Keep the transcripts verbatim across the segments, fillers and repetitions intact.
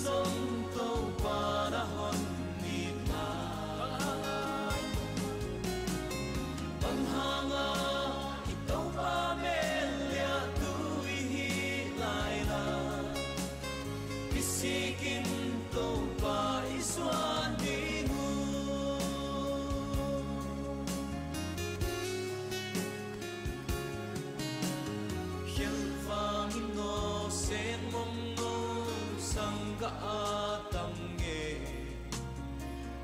zong Topa na hon nitna. Bang hanga i Topa mel liahtu i hih laila, kisikin Topa i zuan ding uh. Khelhvang in nawsen mong no sang ka a tam nge.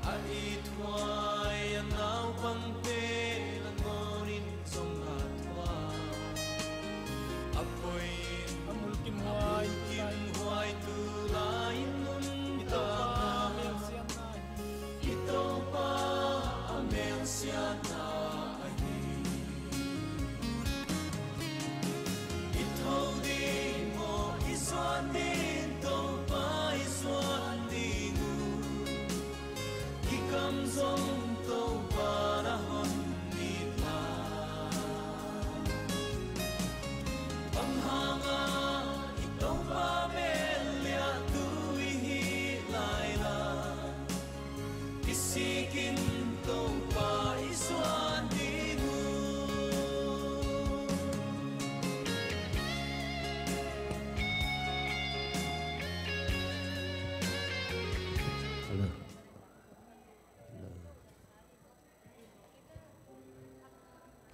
A ithuai a naupangte a ngawnin zong a thuak. A poi a mulkimhuai tu lai-in nuntak a, i Topa a melsiatna ahi. I tho ding maw, i zuan ding, Topa i zuan ding uh. I kam zong Topa na hon nitna. Bang hanga i Topa mel liahtu i hih laila, kisikin Topa i zuan ding uh.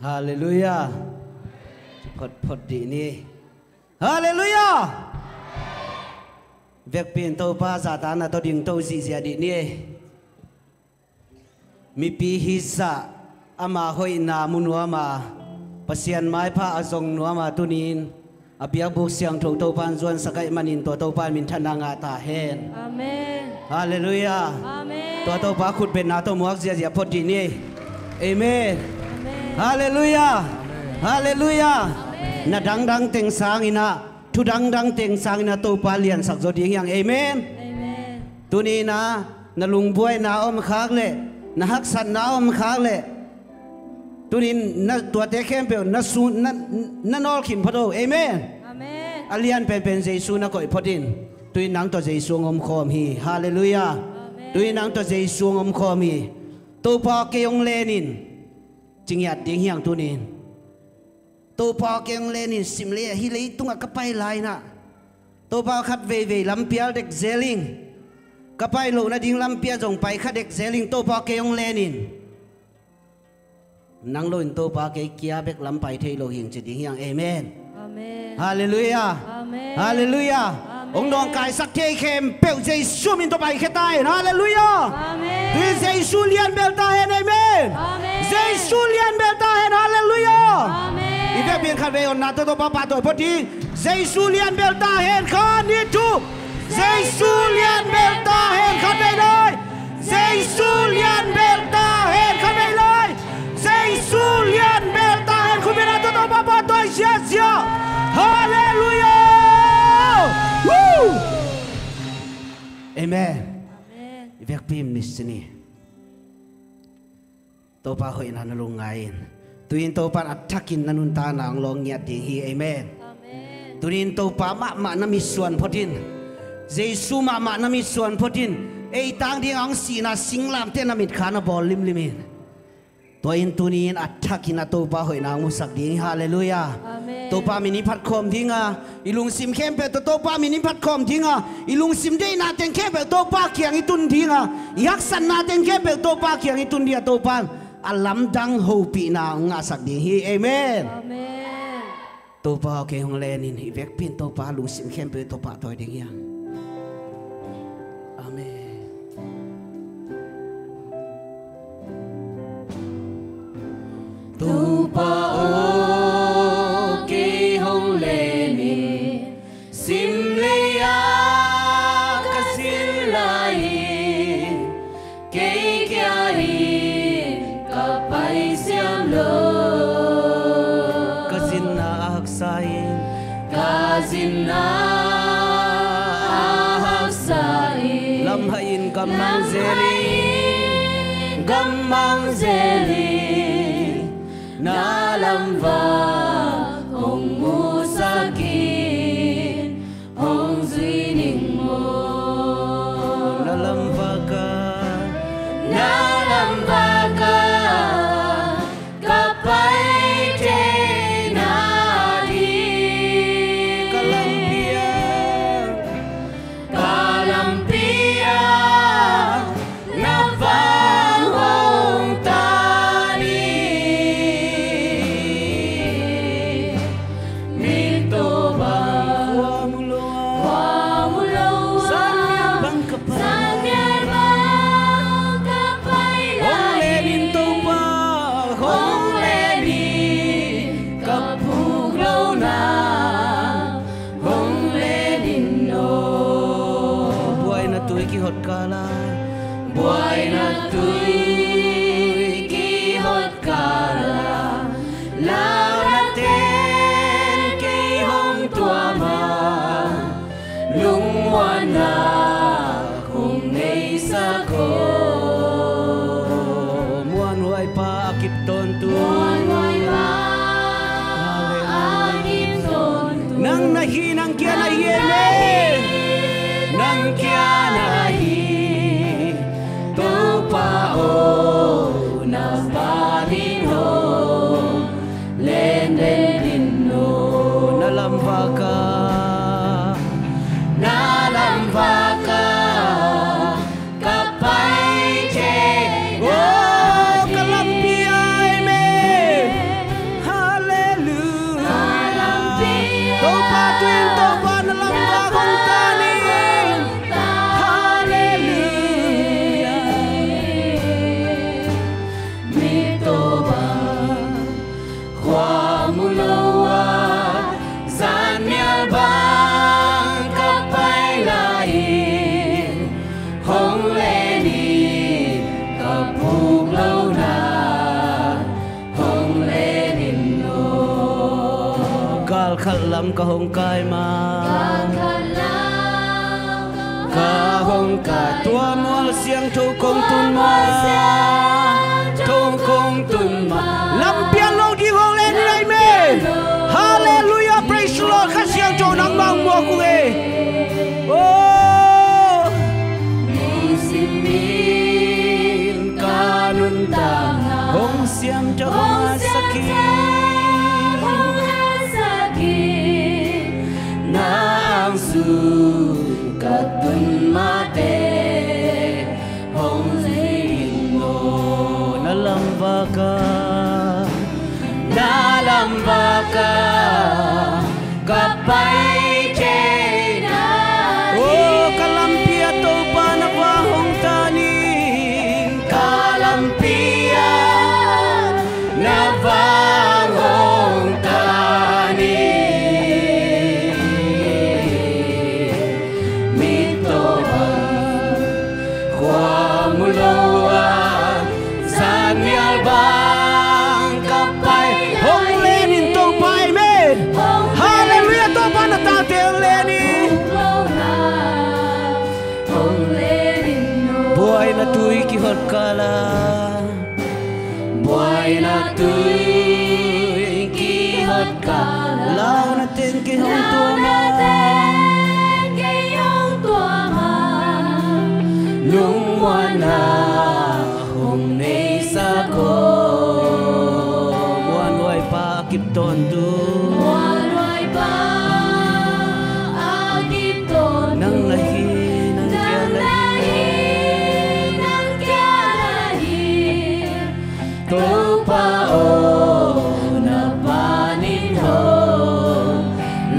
Halleluia. Photphot dih ni. Halleluia. Vekpi in Topa zahtakna tawh dingto zihziah dih ni. Mipi hizah ama hoihna mu nuam a, Pasian maipha a zong nuam a, tuni-in a biakbuk siangtho Topa in zuansak ahih manin tua Topa in minthanna ngah ta hen. Amen. Halleluia. Amen. Tua Topa khutbetna tawh muak ziahziah phot dih ni. Amen. Amen. Halleluia. Amen. Halleluia. Amen. Na dangdang teng sangin ah, thu dangdang teng sangin ah Topa liansak zaw ding hi hang. Amen. Amen. Tuni-in ah na lungbuaina a om khak leh, na haksatna a om khak leh, tuni-in na tuate khempeuh na su-, na, na nawlkhin phot o. Amen. Amen. A lian penpen Jesu na koih phot in. Tuni-in nang tawh Jesu hong omkhawm hi. Halleluia. Amen. Tuni-in nang tawh Jesu hong omkhawm hi. Topa aw, kei hong len in, ci ngiat ding hi hang tuni-in. Topa aw, kei hong len in, simlei ah, hih leitungah ka pai lai-in ah, Topa aw, khat veivei lampi ah dek zel ing. Ka pai loh nading lampi ah zong pai kha dek zel ing. Topa aw, kei hong len in. Nang lo in Topa, kei kia bek lam pai thei lo hi ing, ci ding hi hang. Amen. Amen. Halleluia. Amen. Halleluia. Amen. Hong nawngkaisak thei khempeuh Jesu min tawh paikhia ta hen. Halleluia. Amen. Tui Jesu lian bel ta hen. Amen. Amen. Jesu lian bel ta hen. Halleluia. Amen. I vekpi in khatvei honna tawh Topa pahtawi phot ding. Jesu lian bel ta hen. Khat, nih, thum. Jesu lian bel ta hen. Khatvei lai. Jesu lian bel ta hen. Khatvei lai. Jesu lian bel ta hen. Khutbetna tawh Topa pahtawi ziahziah. Halleluia. Woo. Amen. Amen. I vekpi in mission hi. Topa hoihna na lungngai in. Tuni-in Topa in a thakin na nuntakna hong lawng ngiat ding hi. Amen. Amen. Tuni-in Topa mahmah na mitsuan phot in. Jesu mahmah na mitsuan phot in. Ei tang ding a hong sihna singlamteh na mitkha na bawl limlim in. Tua in tuni-in a thakin a Topa hoihna hong musak ding hi. Halleluia. Amen. Topa min i phatkhawm ding a, i lungsim khempeuh tawh Topa min i phatkhawm ding a, i lungsim deihna teng khempeuh Topa kiang i tun ding a, i haksatna teng khempeuh Topa kiang i tun ding a, Topa in a lamdang hopihna hong ngahsak ding hi. Amen. Amen. Topa aw, kei hong len in, i vekpi in Topa lungsim khempeuh tawh pahtawi ding hi hang. Amen. Topa aw, kei hong len in, simlei ah ka zin lai-in, kei kia in ka pai siam lo. Ka zinna a haksa in, ka zinna a haksa in, lamhai in gammang zel in, gammang zel in, na lamvak hong musak in, hong zui ning maw. Na lamvak ah ka pai thei nading. Ka lampi ah, ka lampi ah na vang hong tan in. Min Topa, khuam uh lo ah, khuam uh lo ah, zanmial bang ka pai, zanmial bang ka pai lai, hong len in Topa, hong len in. Ka phuk lohna hong len in aw. Buaina tui kihot kal ah, buaina tui kihot kal ah, launa ten kei hong tuam a, lungmuanna hong neisak aw. Muanhuai Pa a kip tawntung. Muanhuai Pa a kip tawntung. Nang na hi, nang kia na hi, amen. Nang kia na hi, Topa aw, na panin hong len den in aw. Na lamvak ah, na lamvak ah ka pai thei. Oh, ka lampi ah, amen. Halleluia. Ka lampi ah. Topa tui in, Topa na lamvak hong tan in. Halleluia. Min Topa, khuam uh lo ah, zanmial bang ka pai lai in, hong len in. Ka phuk lohna hong len in aw. Gal khat lam ka hong kai ma, gal khat lam ka hong kai, tua mual siangtho kong tun ma, tua mual siangtho kong tun ma. Lampial lo ding hong len in, amen. Halleluia, praise the Lord. Kha Siangtho nangmah hong muak ung e. Oh. Lungsim in ka nuntakna hong siam tawh hong hasak in, hong hasak in. Na ang sung ka tun mateh hong zi in aw. Na lamvak ah, na lamvak ah ka pai thei nading. Oh, ka lampi ah Topa na vang hong tan in. Ka lampi ah na vang hong tan in. Min Topa, khuam uh lo ah, zanmial bang ka pai. Hong len in Topa, amen. Halleluia, Topa na tate hong len in. Buaina tui kihot kal ah, buaina tui kihot kal ah, launa ten kei hong tuam a, launa ten kei hong tuam a, lungmuanna hong neisak aw. Muanhuai Pa a kip tawntung. Muanhuai Pa a kip tawntung. Nang na hi, nang kia na hi, nang kia na hi. Topa aw, na panin hong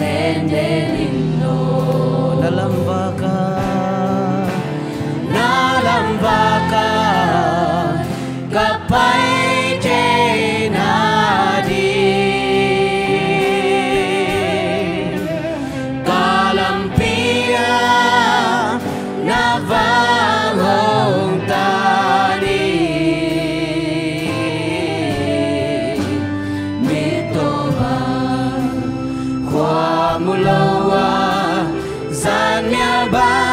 len den in aw. Na lamvak ah, na lamvak ah ka pai thei nading. Ka lampi ah na vang hong tan in. Min Topa, khuam uh lo ah, zanmial bang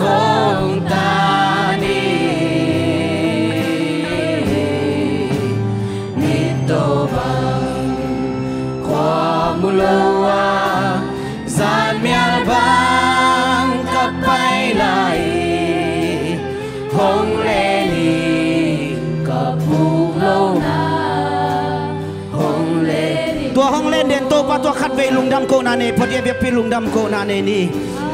Hong ta ni, ni Topa khuam uh lo a, zan mial bang ka pai lai, hong len in ka puk lo na. Tua hong len den Topa tua khatvei lungdam kohna nei, pawlpi biakpi lungdam kohna nei ni.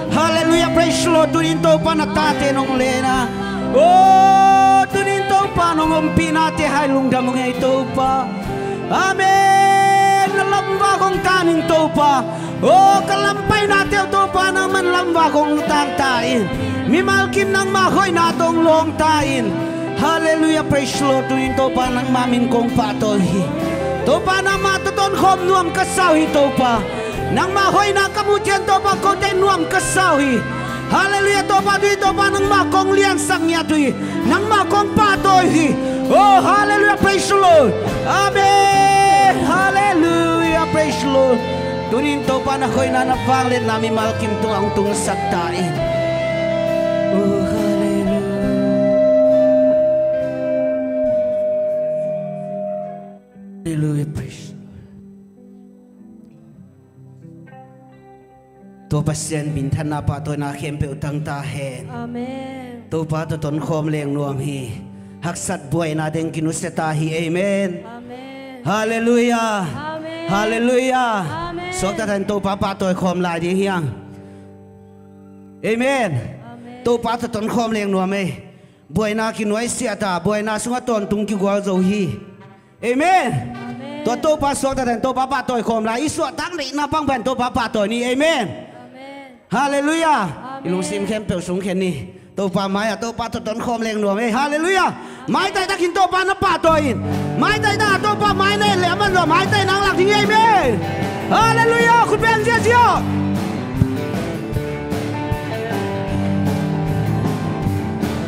Halleluiah, praise the Lord. Tunin Topa na tate nong len a, o, tunin Topa nong ompihnate hai lungdam ung ei Topa. Amen. Na lamvak hong tan ing Topa. O, ka lampainate uh Topa nangman lamvak hong tang ta in. Mimal kim nangma hoihna tawh hong lawng ta in. Halleluiah, praise the Lord. Tunin Topa nangma min kong pahtawi hi. Topa nangma tawh tonkhawm nuam ka sa uh hi Topa. Nangma hoihna ka muh ciang Topa kote nuam ka sa uh hi. Halleluiah, Topa tunin Topa nangma kong liansak ngiat uh hi. Nangma kong pahtawi uh hi. Oh, halleluiah, praise the Lord. Amen. Halleluiah, praise the Lord. Tunin Topa na hoihna na vangliatna mimal kim tungah hong tungsak ta in. Oh, halleluiah. Halleluiah, praise the Lord. Tua Pasian minthanna pahtawina khempeuh tang ta hen. Amen. Topa tawh tonkhawm leng nuam hi. Haksat buaina deng kinusia ta hi. Amen. Amen. Halleluiah. Amen. Halleluiah. Amen. Suakta tan Topa pahtawi khawm lai ding hiang. Amen. Amen. Topa tawh tonkhawm leng nuam ei. Buaina kinuaisiah ta, buaina sungah tawntung kigual zo hi. Amen. Amen. Tua Topa suakta tan Topa pahtawi khawm lai, i suahtak neihna pang pen Topa pahtawi ni. Amen. Amen. Halleluiah. Amen. I lungsim khempeuh sungkhen ni. Topa mai-ah Topa tawh tonkhawm leng nuam ei. Halleluiah. Maitai takin Topa na pahtawi in. Maitai takin Topa mai na en leh aman zong maitai nang lak ding hi. Amen. Halleluiah. Khut beng ziahziah.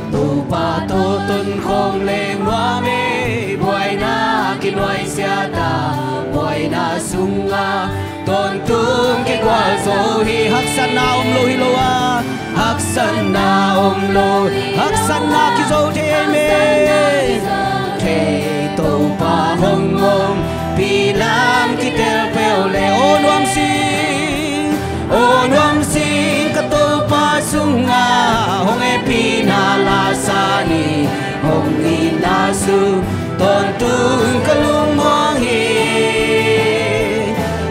Topa tawh tonkhawm leng nuam ei. Buaina kinuaisiah ta, buaina sungah tawntung kigual zo hi. Haksatna om lo hi lo a, haksatna om lo, haksatna kizo thei ei. Topa hong ompih lam kitel peuh leh, aw nuam sing, aw nuam sing ka Topa sungah hong hehpihna la sa ni. Hong itna sung tawntung ka lungmuang hi.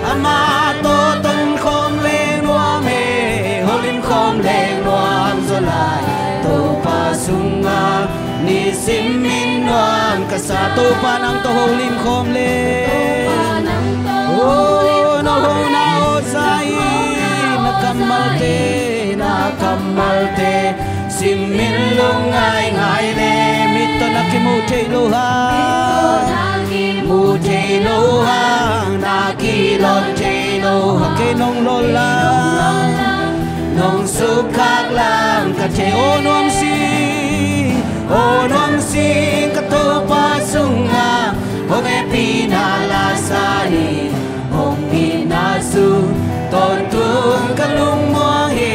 Amah tawh tonkhawm leng nuam ei, holimkhawm leng nuam zaw lai. Topa sungah nisim min nuam ka sa. Topa nang tawh holimkhawm leng. Oh, na hona aw za in, na kammalte, na kammalte simin lungngaingai leh, mit tawh na kimuh thei lo hang, muh thei lo hang, na kilawm thei lo hang, kei nong lawl lang, nong sukkhak lang ka thei. Aw nuam sing, aw nuam sing ka Topa sungah hong hehpihna la sa ni. Hong itna sung tawntung ka lungmuang hi.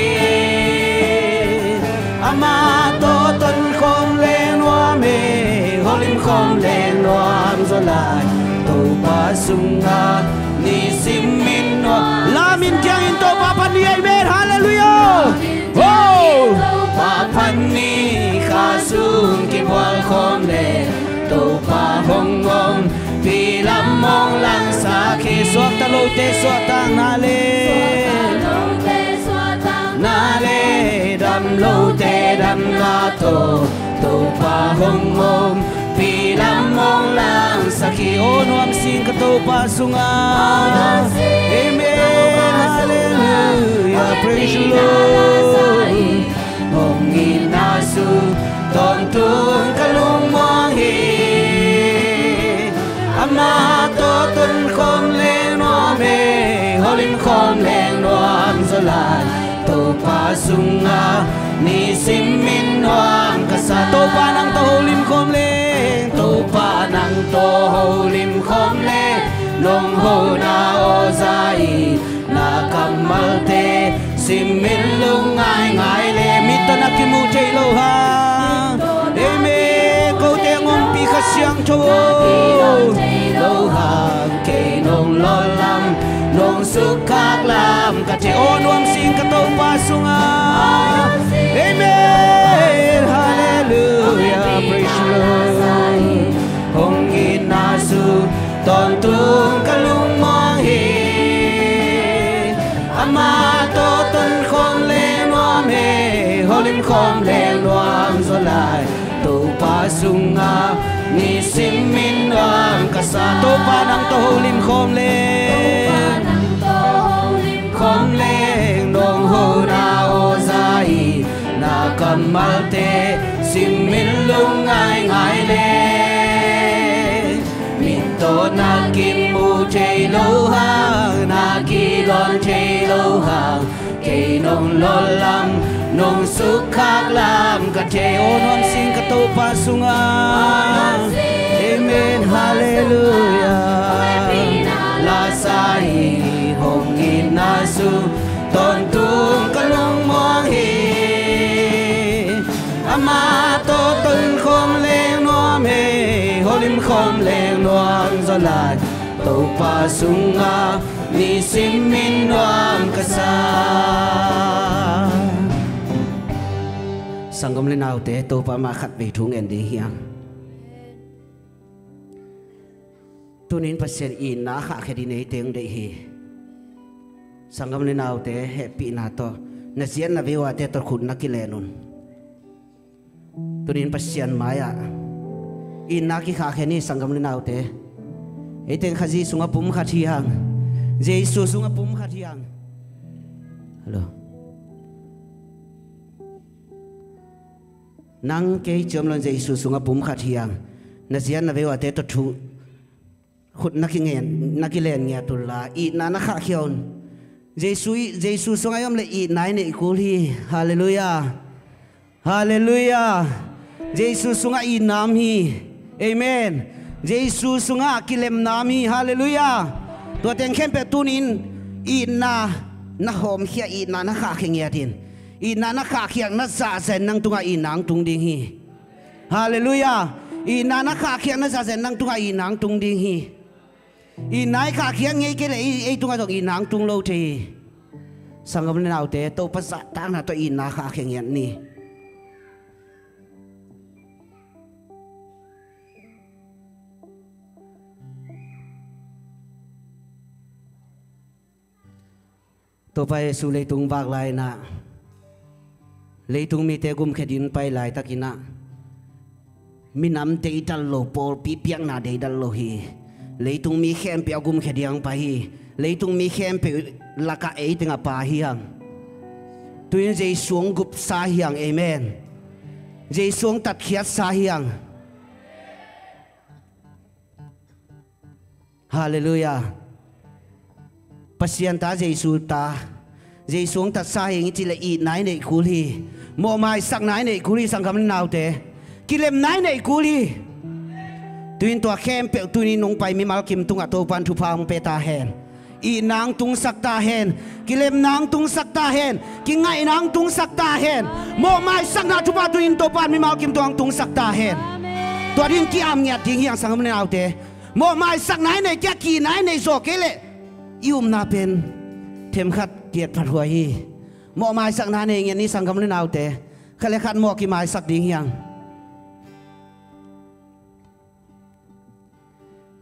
Amah tawh tonkhawm leng nuam ei, holimkhawm leng nuam zaw lai. Topa sungah nisim min nuam. La min kiangin Topa phat ni. Amen. Halleluiah. Topa phat ni. Kha sung kibual khawm leh Topa hong ompih lam hong langsak hi. Suakta lote suahtakna leh, na leh dam lote damna tawh Topa hong ompih lam hong langsak hi. Aw nuam sing ka Topa sungah. Amen. Halleluiah. Praise the Lord. Hong itna sung tawntung ka lungmuang hi. Amah tawh tonkhawm leng nuam ei, holimkhawm leng nuam zaw lai. Topa sungah nisim min nuam ka sa. Topa nang tawh holimkhawm leng, Topa nang tawh holimkhawm leng, nong hona aw za in, na kammalte simin lungngaingai leh, Tho lo hang kei nong lawh lam, nong sukkhak lam ka thei. Aw nuam sing ka Topa sungah. Amen. Halleluiah. Praise the Lord. Hong itna sung tawntung ka lungmuang hi. Amah tawh tonkhawm leng nuam hi, holim khawm leng nuam zaw lai. Topa sungah nisim in nuam ka sa. Topa nang tawh holim khawm leng, khawm leng nong hona aw za hi. Na kammalte simin lungngaingai leng, mit tawh na kimu thei lo hang, na kidawn thei lo hang, kei nong lawh lam, nong sukkhak lam ka thei. Aw nuam sing ka Topa sungah. Amen. Halleluiah. La sa hi, hong itna sung tawntung ka lungmuang hi. Amah tawh tonkhawm leng nuam hi, holim khawm leng nuam zaw lai. Topa sungah nisimin nuam ka sa. Sanggam le naute, Topa mah khatvei thu ngen ding hiam? Tunin Pasian itna khahkhia ding neite hong deih hi. Sanggam le naute, hehpihna tawh na zi a na vei uate tawh khut na kilen un. Tunin Pasian mai-ah itna kikhahkhia ni, sanggam le naute. Ei teng Khazih sungah pumkhat hi hang. Jesu sungah pumkhat hi hang. Hello. Nang kei ciamlon Jesu sungah pumkhat hi hang. Na zi a na vei uate tawh thu khut na kingen, na kilen ngiat unla, itna na khahkhia un. Jesu i, Jesu sungah i om leh itna i neih kul hi. Halleluiah. Halleluiah. Jesu sungah itna om hi. Amen. Jesu sungah kilemna om hi. Halleluiah. Tua teng khempeuh tunin itna na hawmkhia, itna na khahkhia ngiat in. Itna na khahkhiak na zahzah in nang tungah itna hong tung ding hi. Halleluiah. Itna na khahkhiak na zahzah in nang tungah itna hong tung ding hi. Itna i khahkhiak ngei kei leh ei, ei tungah zong itna hong tung lo thei hi. Sanggam le naute, Topa zahtakna tawh itna khahkhia ngiat ni. Topa Jesu leitung vak lai-inah, leitung mite gumkhia dingin pai laitakinah, minam deidal lo, pawlpi biakna deidal lo hi. Leitung mi khempeuh a gumkhia dingin pai hi. Leitung mi khempeuh lakah ei teng a pa hi hang. Tu-in Jesu hong gupsa hi hang. Amen. Jesu hong tatkhiatsa hi hang. Halleluiah. Pasian ta, Jesu ta, Jesu hong tatsa hi ing i cih leh itna i neih kul hi. Mawhmaisakna i neih kul hi, sanggam le naute. Kilemna i neih kul hi. Tu-in tua khempeuh tuni nong pai mimal kim tungah Topan thupha hong pe ta hen. Itna hong tungsak ta hen. Kilemna hong tungsak ta hen. Kingaihna hong tungsak ta hen. Mawhmaisakna thupha tu-in Topan mimal kim tungah hong tungsak ta hen. Tua dingin ki-am ngiat ding hi hang, sanggam le naute. Mawhmaisakna i neih kei a, kihna i neih zawh kei leh i upna pen themkhat kiat phathuai hi. Mawhmaisakna nei ngiat ni, sanggam le naute. Khat le khat mawh kimaisak ding hi hang.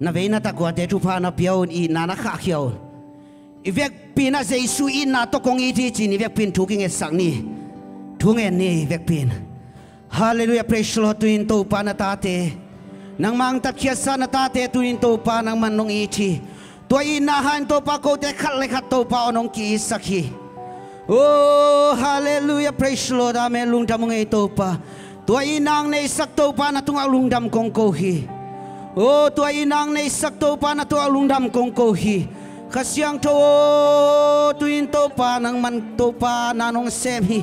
Na vei na tak uate thupha na pia un, itna na khahkhia un. I vekpi-in ah Jesu itna tawh kong it hi ci-in i vekpi-in thu kingetsak ni. Thu ngen ni i vekpi-in. Halleluiah, praise the Lord. Tu-in Topa na tate, nangmah hong tatkhiatsa na tate tu-in Topa nangman nong it hi. Tua itna hangin Topa kote khat le khat Topa aw nong ki-itsak hi. Oh, halleluiah, praise the Lord, amen. Lungdam ung ei Topa. Tua itna hong neihsak Topa na tungah lungdam kong ko hi. Oh, tua itna hong neihsak Topa na tungah lungdam kong ko hi. Kha Siangtho aw, tu-in Topa nangman Topa na nong sem hi.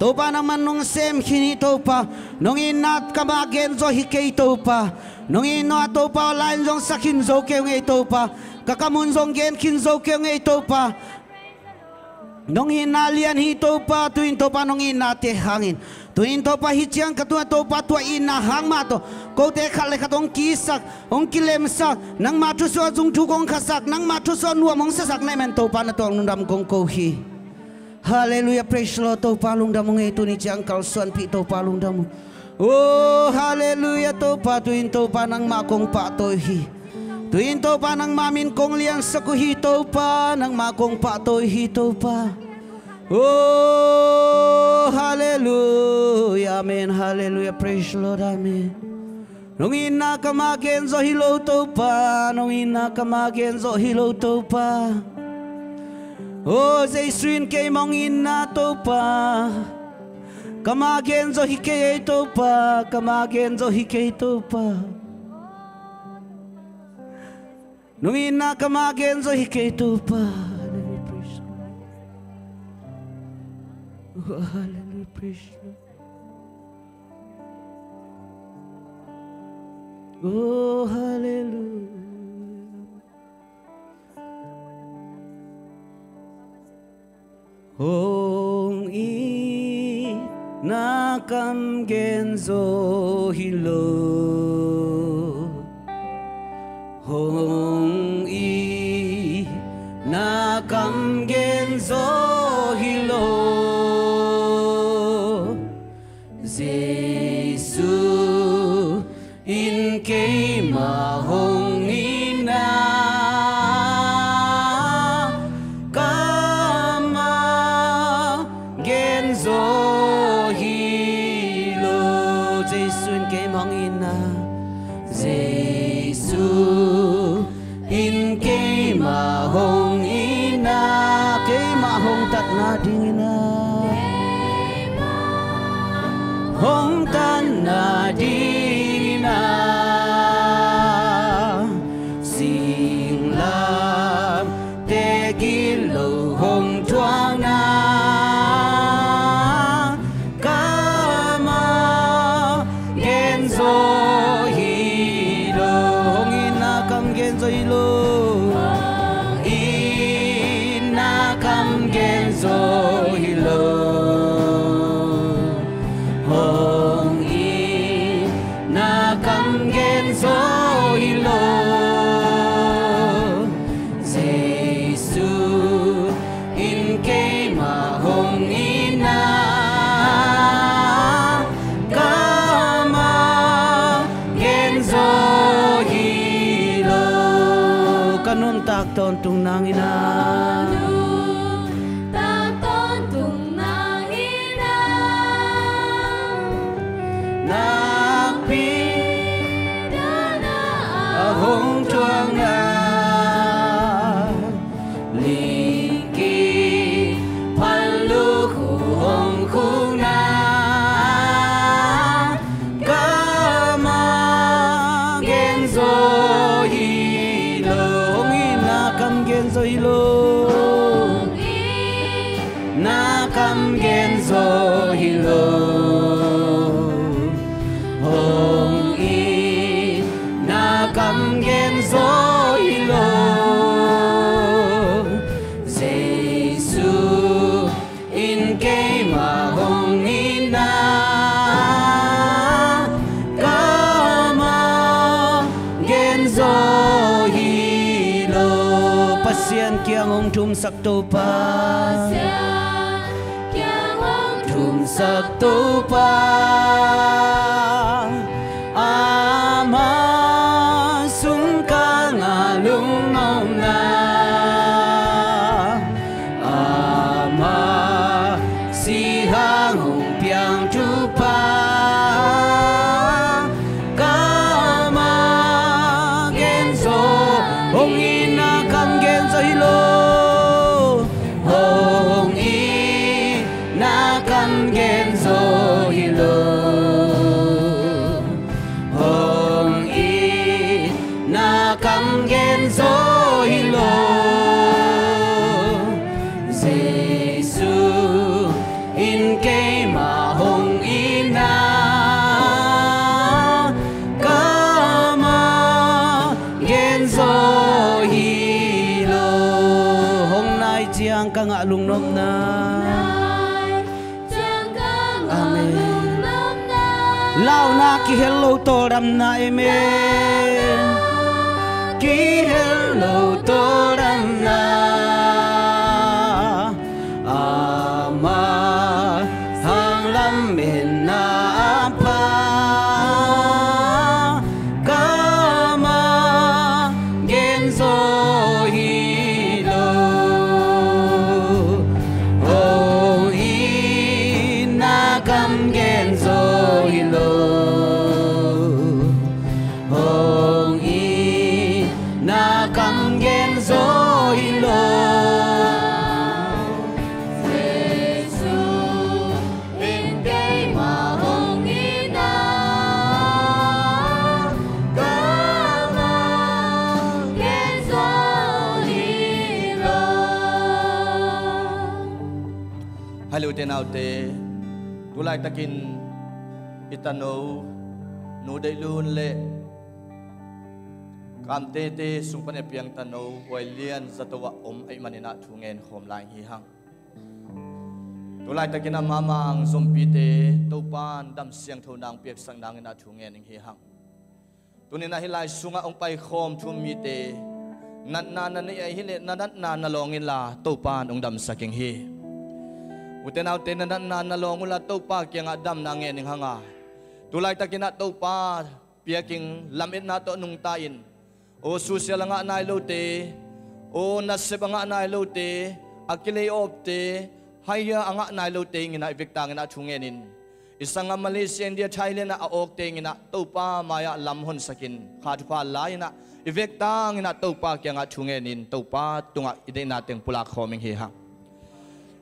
Topa nangman nong sem khin hi Topa. Nong itna kamah gen zaw hi kei Topa. Nong itna Topa online zong sa khin zo kei ung ei Topa. Ka kamun zong gen khin zo kei ung ei Topa. Nong itna lian hi Topa, tu-in Topa nong itnate hangin. Tu-in Topa hih ciang ka tungah Topa tua itna hang mah tawh Kote khat le khat hong kisak, hong kilemsak, nangmah thusuah zung thu kong khasak, nangmah thusuah nuam hong siasak na hih man Topa na tawh lungdam kong ko hi. Halleluiah, praise the Lord. Topa lungdam ung ei, tuni ciang kalsuanpih Topa lungdam ung. Oh halleluiah Topa, tu-in Topa nangmah kong pahtawi hi. Tu-in Topa nangmah min kong liansak uh hi Topa, nangmah kong pahtawi hi Topa. Oh halleluiah, amen, halleluiah, praise the Lord, amen. Nong itna kamah gen zawh hi lo Topa, nong itna kamah gen zawh hi lo Topa. Oh Jesu in keimah hong itna Topa, kamah gen zawh hi kei ei Topa, kamah gen zawh hi kei Topa. Nong itna kamah gen zawh hi kei Topa. Hallelujah, praise the Lord. Oh, hallelujah, praise the Lord. Oh, hallelujah. Hong itna kam gen zawh hi lo. Hong itna kam gen zawh hi lo. Jesu in keimah hong itna kamah gen zawh hi lo. Jesu in keimah hong itna, Jesu in keimah hong itna, keimah hong tatna dingin a, hong tatna dingin a, singlamteh gilo hong thuakna kamah gen zawh hi lo. Hong itna kam gen zawh hi lo. Hong itna kam gen zawh hi lo. Hong itna kam gen zawh hi lo. Jesu in keimah hong itna kamah gen zawh hi lo. Ka nuntak tawntung nangin a, nuntak tawntung nangin a, nakpi dana a hong thuakna, lingki phaluk uh hong khukna kamah gen zawh hi lo. Hong itna kam gen zawh hi lo. Hong itna kam gen zawh hi lo. Hong itna kam gen zawh hi lo. Jesu in keimah hong itna kamah gen zawh hi lo. Pasian kiang hong thumsak Topa, Pasian kiang hong thumsak Topa, ama sungkang a lungnopna, ama sihang hong piang thupha kamah gen zawh. Hong itna kam gen zawh hi lo. Hong itna kam gen zawh hi lo. Hong itna kam gen zawh hi lo. Jesu in keimah hong itna kamah gen zawh hi lo. Hong nai ciang ka ngah lungnopna. Amen. Lauhna kihel lo tawldamna, amen. Kihel lo tawldamna, ama hang lametna a pha. Kama genzaw hi lo, hong itna kam genzaw hi lo, hong itna kam genzaw hi lo. Jesuh in keimah hong itna, kamang genzaw hi lo. Hai lo, ute naute, tulaitakin i tano Nu Deih Lun le Kamtete sung pan a piang tano Huai Lian zato ah om ahih manin ah thu ngen khawm lai hi hang. Tulaitakin a Mamang zompite Topa'n dam siangtho nang piaksak nangin ah thu ngen ing hi hang. Tunin ah hih lai sungah hong paikhawm thu mite, natna na neih ahih leh na natna na lawng inla Topa'n hong damsak ing hi. Ute naute, na natna na lawng unla Topa kiangah damna ngen ing hang a, tulaitakin ah Topa piak ing lametna tawh nungta in, aw social a ngah nai lote, aw nasep a ngah nai lote, a kileiawpte, haya a ngah nai lote ingin ah i vekta ngin ah thu ngenin, i sanggam Malaysia, India, Thailand ah a awkte ingin ah Topa mai-ah lam honsakin kha thupha la-in ah i vekta ngin ah Topa kiangah thu ngenin Topa tungah i deihna teng pulak khawm ing hi hang.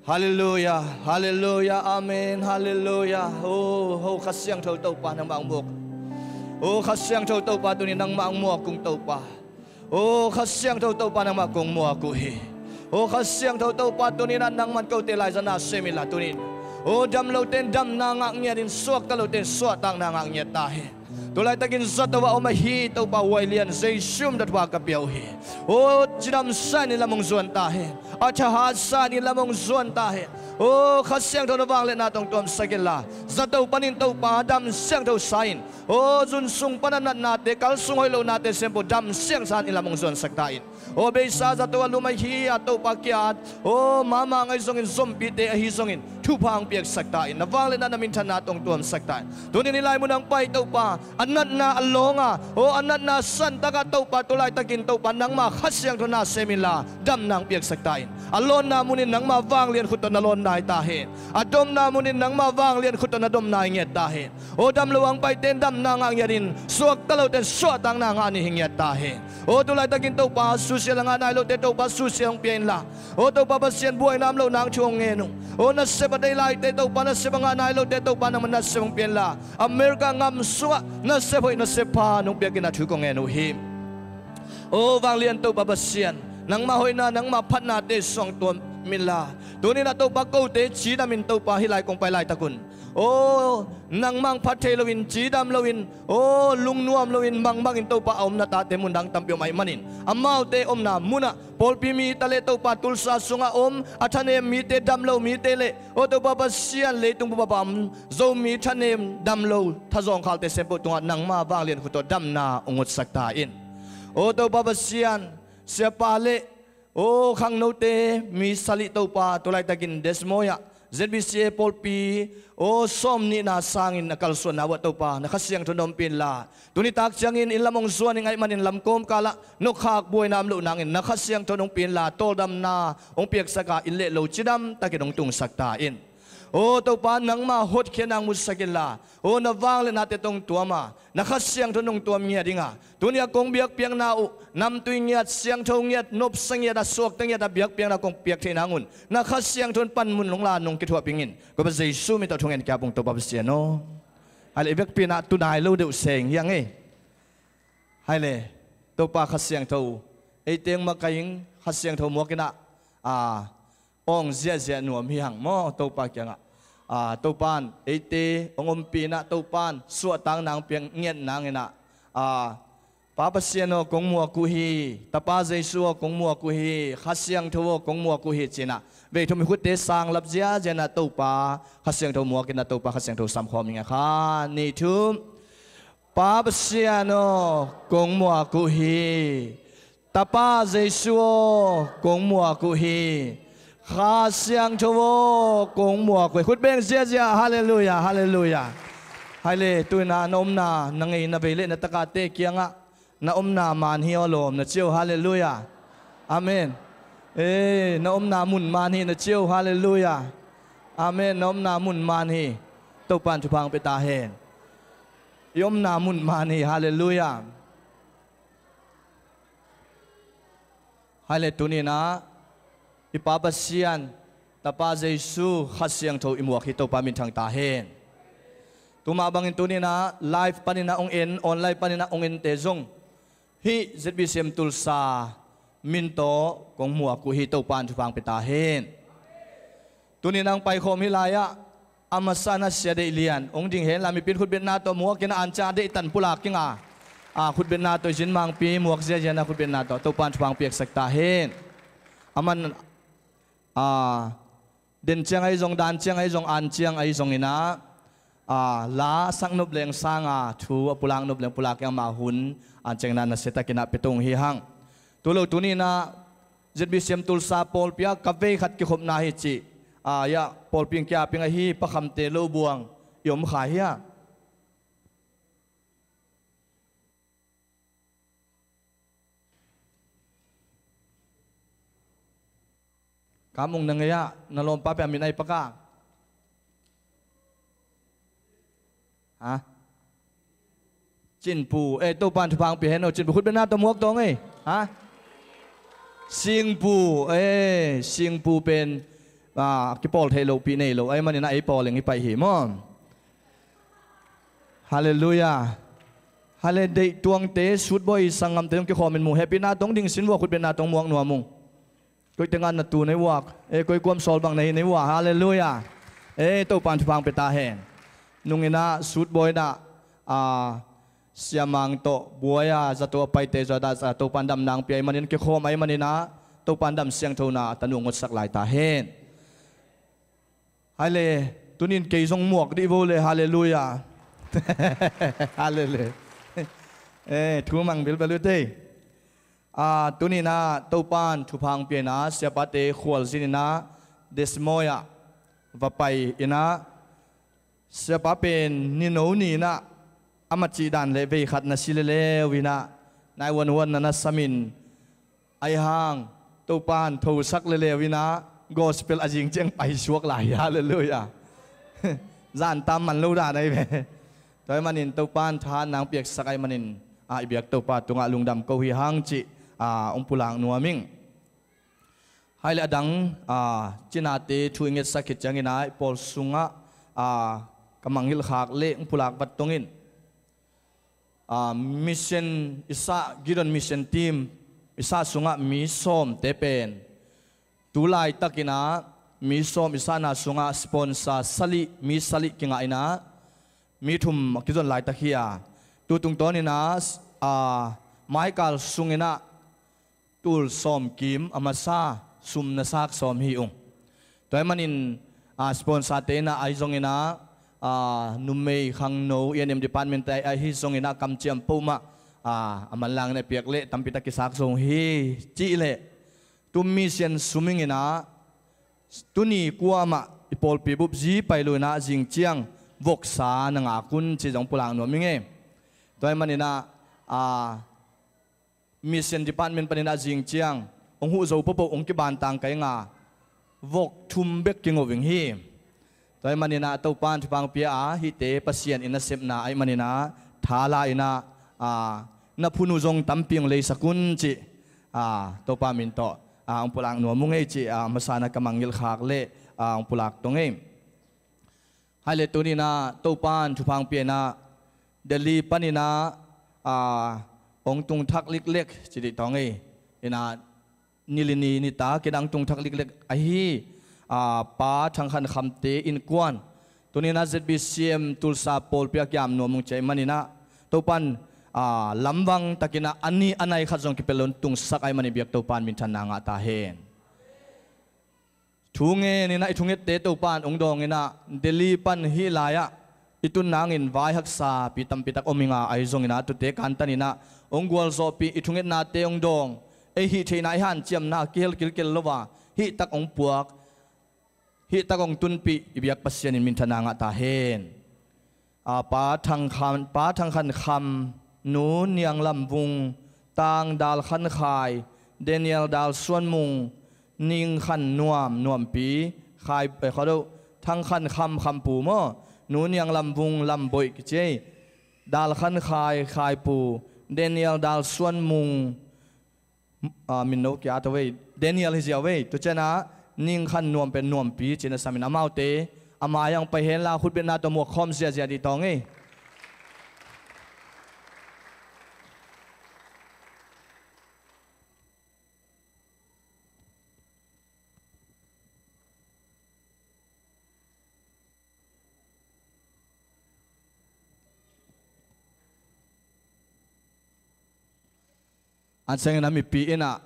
Halleluiah, halleluiah, amen, halleluiah. Aw, aw Kha Siangtho Topa, nangmah hong muak. Aw Kha Siangtho Topa, tunin nangmah hong muak ung Topa. Aw Kha Siangtho Topa, nangmah kong muak uh hi. Aw Kha Siangtho Topa, tunin ah nangman kote laizang na sem inla tunin, aw dam lote in damna ngah ngiatin, suakta lote in suahtakna ngah ngiat ta hen. Tulaitakin zato ah om ahi Topa Huai Lian, Jesuh min tawh thupha ka pia uh hi. Aw cidamsa in i lam hong zuan ta hen. A thahatsa in i lam hong zuan ta hen. Aw Kha Siangtho, na vangliatna tawh hong tuamsak inla, zato panin Topa dam siangtho sa in, aw zun sung pan a natnate, kal sung hoih lohnate sem peuh dam siangsa in i lam hong zuansak ta in. Aw beisa zato ah lum ahi a Topa kiat, aw Mamang ahi zongin, zompite ahi zongin thupha hong piaksak ta in. Na vangliatna, na minthanna tawh hong tuamsak ta in. Tunin hih lai munah hong pai Topa, a natna a lawng a, aw a natna santak ah Topa, tulaitakin Topa nangma Kha Siangtho na sem inla damna hong piaksak ta in. A lawnna munin nangma vanglian khut tawh na lawn nai ta hen. A domna munin nangma vanglian khut tawh na dom nai ngiat ta hen. Aw dam lo hong paite in damna ngah ngiatin, suakta lote in suahtakna ngah ni hi ngiat ta hen. Aw tulaitakin Topa social a ngah nai lote Topa social hong pia inla, aw Topa Pasian, buaina om loh nang thu hong ngen ung. Aw nasep a deih laite Topa, nasep a ngah nai lote Topa nangman nasep hong pia inla, America gam sungah nasep hoih nasep pha nong piakin ah thu kong ngen uh hi. Aw vanglian Topa Pasian, nangma hoihna, nangma phatnate suang tuam inla, tunin ah Topa kote cidamin Topa hih lai kong pai laitakun, aw nangmah hong phat thei loin, cidam loin, aw lungnuam loin, mangbangin Topa a om na tate mundang tampi om ahih manin, amaute omna munah pawlpi mite le Topa Tulsa sungah om a thanem mite, dam lo mite le, aw Topa Pasian, leitung bup a om Zomi thanem, dam lo, thazawng khalte sem peuh tungah nangma vanglian khut tawh damna hong utsak ta in. Aw Topa Pasian, siapa le aw khangnote mi sali Topa, tulaitakin Des Moines ah Z B C A pawlpi aw sawmnihna sangin a kalsuanna uh ah Topa, na Kha Siangtho na ompih inla, tuni tak ciangin inn lam hong zuan ing ahih manin lamkawm kalah nokkhak buaina om loh nangin na Kha Siangtho na ompih inla, tawldamna hong piaksak a, inn le lo cidam takin hong tungsak ta in. Aw Topa, nangma hotkhiatna hong musak inla, aw na vangliatnate tawh hong tuam a, na Kha Siangtho nong tuam ngiat ding a, tuni a kong biakpiakna uh namtui ngiat, siangtho ngiat, nopsa ngiat a, suakta ngiat a biakpiakna kong piak theih nang un na Kha Siangtho in panmun hong la, nong kithuahpih in. Ko pa Jesuh min tawh thungen ka ung Topa Pasian aw. Hai le, i vekpi in ah tu nai lo deuh seng hi hang ei. Hai le, Topa Kha Siangtho, eite hong makaih ing, Kha Siangtho muak in ah, a, awng ziahziah nuam hi hang maw Topa kiangah. A, Topa'n eite hong ompih in ah, Topa'n suahtakna hong piak ngiat nangin ah, a, Pa Pasian aw, kong muak uh hi. Tapa Jesu aw, kong muak uh hi. Kha Siangtho aw, kong muak uh hi, ci-in ah vei thum i khutte sang lap ziazia-in ah Topa Kha Siangtho muak in ah Topa Kha Siangtho samkhawm ing a. Khat, nih, thum. Pa Pasian aw, kong muak uh hi. Tapa Jesu aw, kong muak uh hi. Kha Siangtho aw, kong muak uh hi. Khut beng ziazia. Halleluiah, halleluiah. Hai le, tu-in ah na omna, na ngeina vei le na takate kiangah, na omna man hi aw lawm, na ci o. Halleluiah. Amen. Ei, na omna mun man hi, na ci o. Halleluiah. Amen. Na omna mun man hi. Topa'n thupha hong pia ta hen. I omna mun man hi. Halleluiah. Hai le, tuni-in ah i Pa Pasian, Tapa Jesu, Kha Siangtho i muak hi. Topa minthang ta hen. Tuma bangin tuni-in ah live panin ah hong en, online panin ah hong ente zong, hih Z B C M Tulsa min tawh kong muak uh hi. Topa'n thupha hong pia ta hen. Tuni-in ah hong paikhawm hih lai-ah a masa-in ah Sia Deih Lian hong ding hen la, mipi'n khutbetna tawh muak in ah, an ciang a deihtan pulak ing a, a, khutbetna tawh i zin mangpi muak ziazia-in ah khutbetna tawh Topa'n thupha hong piaksak ta hen. Aman, a, den ciang ahi zong, dan ciang ahi zong, an ciang ahi zongin ah, a, la a sak nop leng sang a, thu a pulak nop leng pulak ing a, ama hun an ciangin ah nasiatakin ah pia tung hi hang. Tua lo tuni-in ah Z B C M Tulsa pawlpi ah ka vei khat kikhopna hi cih, a, ia, pawlpi in ki-ap ing ahi, Pa Khamte Lobuang i om kha hia? Kam ung, na ngei ah, na lawmpa pen a min ai pak a. Ha? Cin Pu, eh, Topa'n thupha hong pia hen aw, Cin Pu, khutbetna tawh muak tawng ei. Ha? Sing Pu, eh, Sing Pu pen, ah, kipawl theih lohpih nei lo ahih manin ah ei pawl leng hi pah hi maw. Halleluiah. Hai le, deih tuangte, sutbawi sanggamte zong kikhawmin mu, hehpihna tawh hong ding sin vua, khutbetna tawh hong muak nuam ung. Koite ngan na tu na hi uak, eh, koi kuam sawl bang na hi na hi uak. Halleluiah. Eh, Topa'n thupha hong pia ta hen. Nung in ah, sutbawi in ah, a, siamang tawh buai a, zato a paite, zato a, Topa'n damna hong pia ahih manin, kikhawm ahih manin ah, Topa'n dam siangthona a tanu hong ngotsak lai ta hen. Hai le, tuni-in kei zong muak dih vo le. Halleluiah. Halleluiah. Eh, thu mang bilbel uh tei. A, tuni-in ah Topa'n thupha hong pia in ah, siapate khualzin in ah Des Moines ah va pai in ah, siapa pen nino ni-in ah, ama cih dan leh vei khat na si leuleu in ah, nine one one na na samin, ahi hang Topa'n thosak leuleu in ah, gospel a zing ciang paisuak lai hi. Halleluiah. Zan tam man lo dan ahi ve. Tua ahih manin Topa'n thahatna hong piaksak ahih manin, a, i biak Topa tungah lungdam ko hi hang cih, a, hong pulak nuam ing. Hai le, a dang, a, cinate thu i ngetsak khit ciangin ah, i pawl sungah, a, ka mangngilh khak leh hong pulak vat tong in. A, mission i sah, Gideon Mission Team i sah sungah mi sawmte pen, tu laitakin ah mi sawm i sahna sungah sponsor salih, mi salih kingah in ah, mi thum a kizon laitak hi a. Tu tungtawnin ah, a, maikal sungin ah tul sawmkim a masa sum na sak sawm hi ung. Tua ahih manin, a, sponsor-te in ah ahi zongin ah, a, numei khangno, A and M department-te ahi zongin ah kamciam peuhmah, a, a manlangin a piak leh tampi tak kisak zo hi cih leh, tu mission sum ing in ah, tuni kuamah i pawlpi bup zi pai lo in ah zing ciang voksa na ngak un cih zong pulak nuam ing e. Tua ahih manin ah, a, mission department panin ah zing ciang hong huh zo pohpoh hong kibantang ka ing a, vok thum bek kingo ving hi. Tua ahih manin ah Topa'n thupha hong pia a, hihte Pasian in a sepna ahih manin ah tha la in ah, a, na phun uh zong tampi hong leisak un cih, a, Topa min tawh, a, hong pulak nuam ung e cih, a, masa-in ah ka mangngilh khak leh, a, hong pulak tong e. Hai le, tuni-in ah Topa'n thupha hong pia in ah, Delhi panin ah, a, hong tung thak liklek ci dih tawng ei. In ah, ni li ni nitak in ah hong tung thak liklek ahi, a, Pa Thang Khan Khamte innkuan, tuni-in ah Z B C M Tulsa pawlpi ah kiam nuam ung ci ahih manin ah, Topa'n, aa, lamvang takinah a ni a nai khat zong kipel lo in tungsak ahih manin biak Topa in minthanna ngah ta hen. Thu ngeninah i thungette Topa in hong dawnginah Delhi pan hih lai-ah i tun nangin vai haksapi tampitak om hi nga, ahi zonginah tute kantaninah hong gualzawhpih, i thungetnate hong dawng, ei hih theihna, i hanciamna kihel kilkel lo a hih tak hong puak, hih tak hong tunpih i biak Pasian in minthanna ngah ta hen. A, Pa Thang Khan, Pa Thang Khan Kham, Nu Niang Lam Vung, Tang Dal Khan Khai, Daniel Dal Suan Mung, Ning Khan Nuam, Nuampi, Khai, eh, khuado, Thang Khan Kham, Kham Pu maw, Nu Niang Lam Vung, Lam Boih kici ei, Dal Khan Khai, Khai Pu, Daniel Dal Suan Mung, a, min no kia ta vei, Daniel hi ziau vei. Tua cianah Ning Khan Nuam pen Nuampi ci-in a samin amaute a mai-ah hong pai henla khutbetna tawh muak khawm ziazia dih tawng ei. An sengin a mipi inah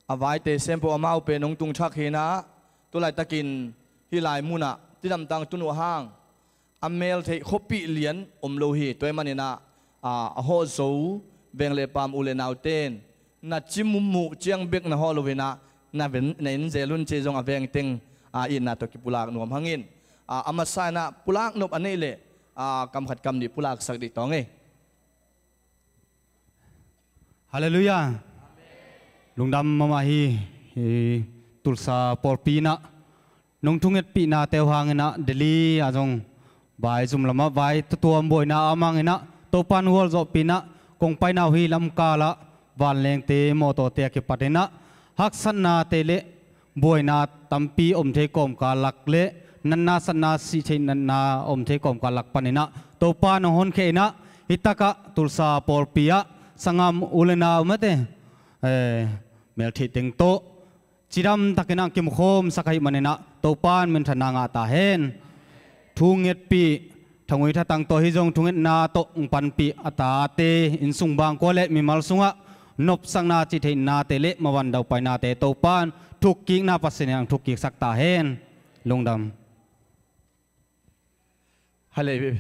a vaite sempoh amau pen hong tungthak hinah tulaitakin hih lai munah cidamtang tun uh hang a meltheih khuapih lian om lo hi. Tua ahih maninah, a, a hawh zo veng le paam u le naute in na ci muh ciang bek na hawh loinah na ven, na en zel un ci zong a vengteng, a, itna tawh kipulak nuam hangin, a, a masa inah pulak nop a neih leh, a, kam khat kam nih pulaksak dih tawng ei. Halleluiah. Lungdam mahmah hi. Hi Tulsa pawlpi inah nong thungetpihnate uh hanginah Delhi ah zong vai zum lamah vai tutuam buaina a om hanginah Topa in gualzawhpih inah kong paina uh hi. Lamkalah vanlengte mawtawte a kipatinah haksatnate le buaina tampi om thei kawmkal lak le natna satna sih theih natna om thei kawmkal lak paninah Topa in hong honkhia inah hih takah Tulsa pawlpi ah sanggam u le nau mate, eh, meltheih teng tawh cidamtakin a kimukhawmsak ahih maninah Topa in minthanna ngah ta hen. Thu ngetpih Thangui Thatang tawh ahi zong thungetna tawh hong panpih a tate, innsung bangkua le mimal sungah nopsakna cihtheihnate le mavan daupainate Topa in thukkikna Pasian in hong thukkiksak ta hen. Lungdam. Hale,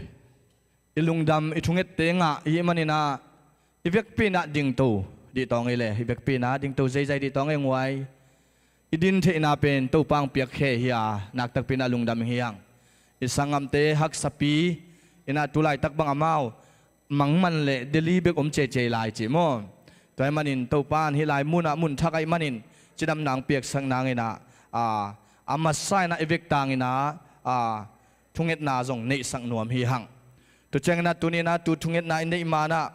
i lungdam, i thungette ngah i hih maninah i vekpi inah dingto dih tawng ei le, i vekpi inah dingto zeizai dih tawng ei nguai. I din theihna pen Topa hong piak khe hi a, naktakpi inah lungdam hi hang. I sanggamte haksapi inah tulaitak bang amau Mangman le Delhi bek om cecei lai cih maw? Tua ahih manin Topa in hih lai munah mun thak ahih manin cidamna hong piaksak nanginah, a, a masa inah i vekpi inah, a, thungetna zong neihsak nuam hi hang. Tua cianginah tuninah tu thungetna i neih manah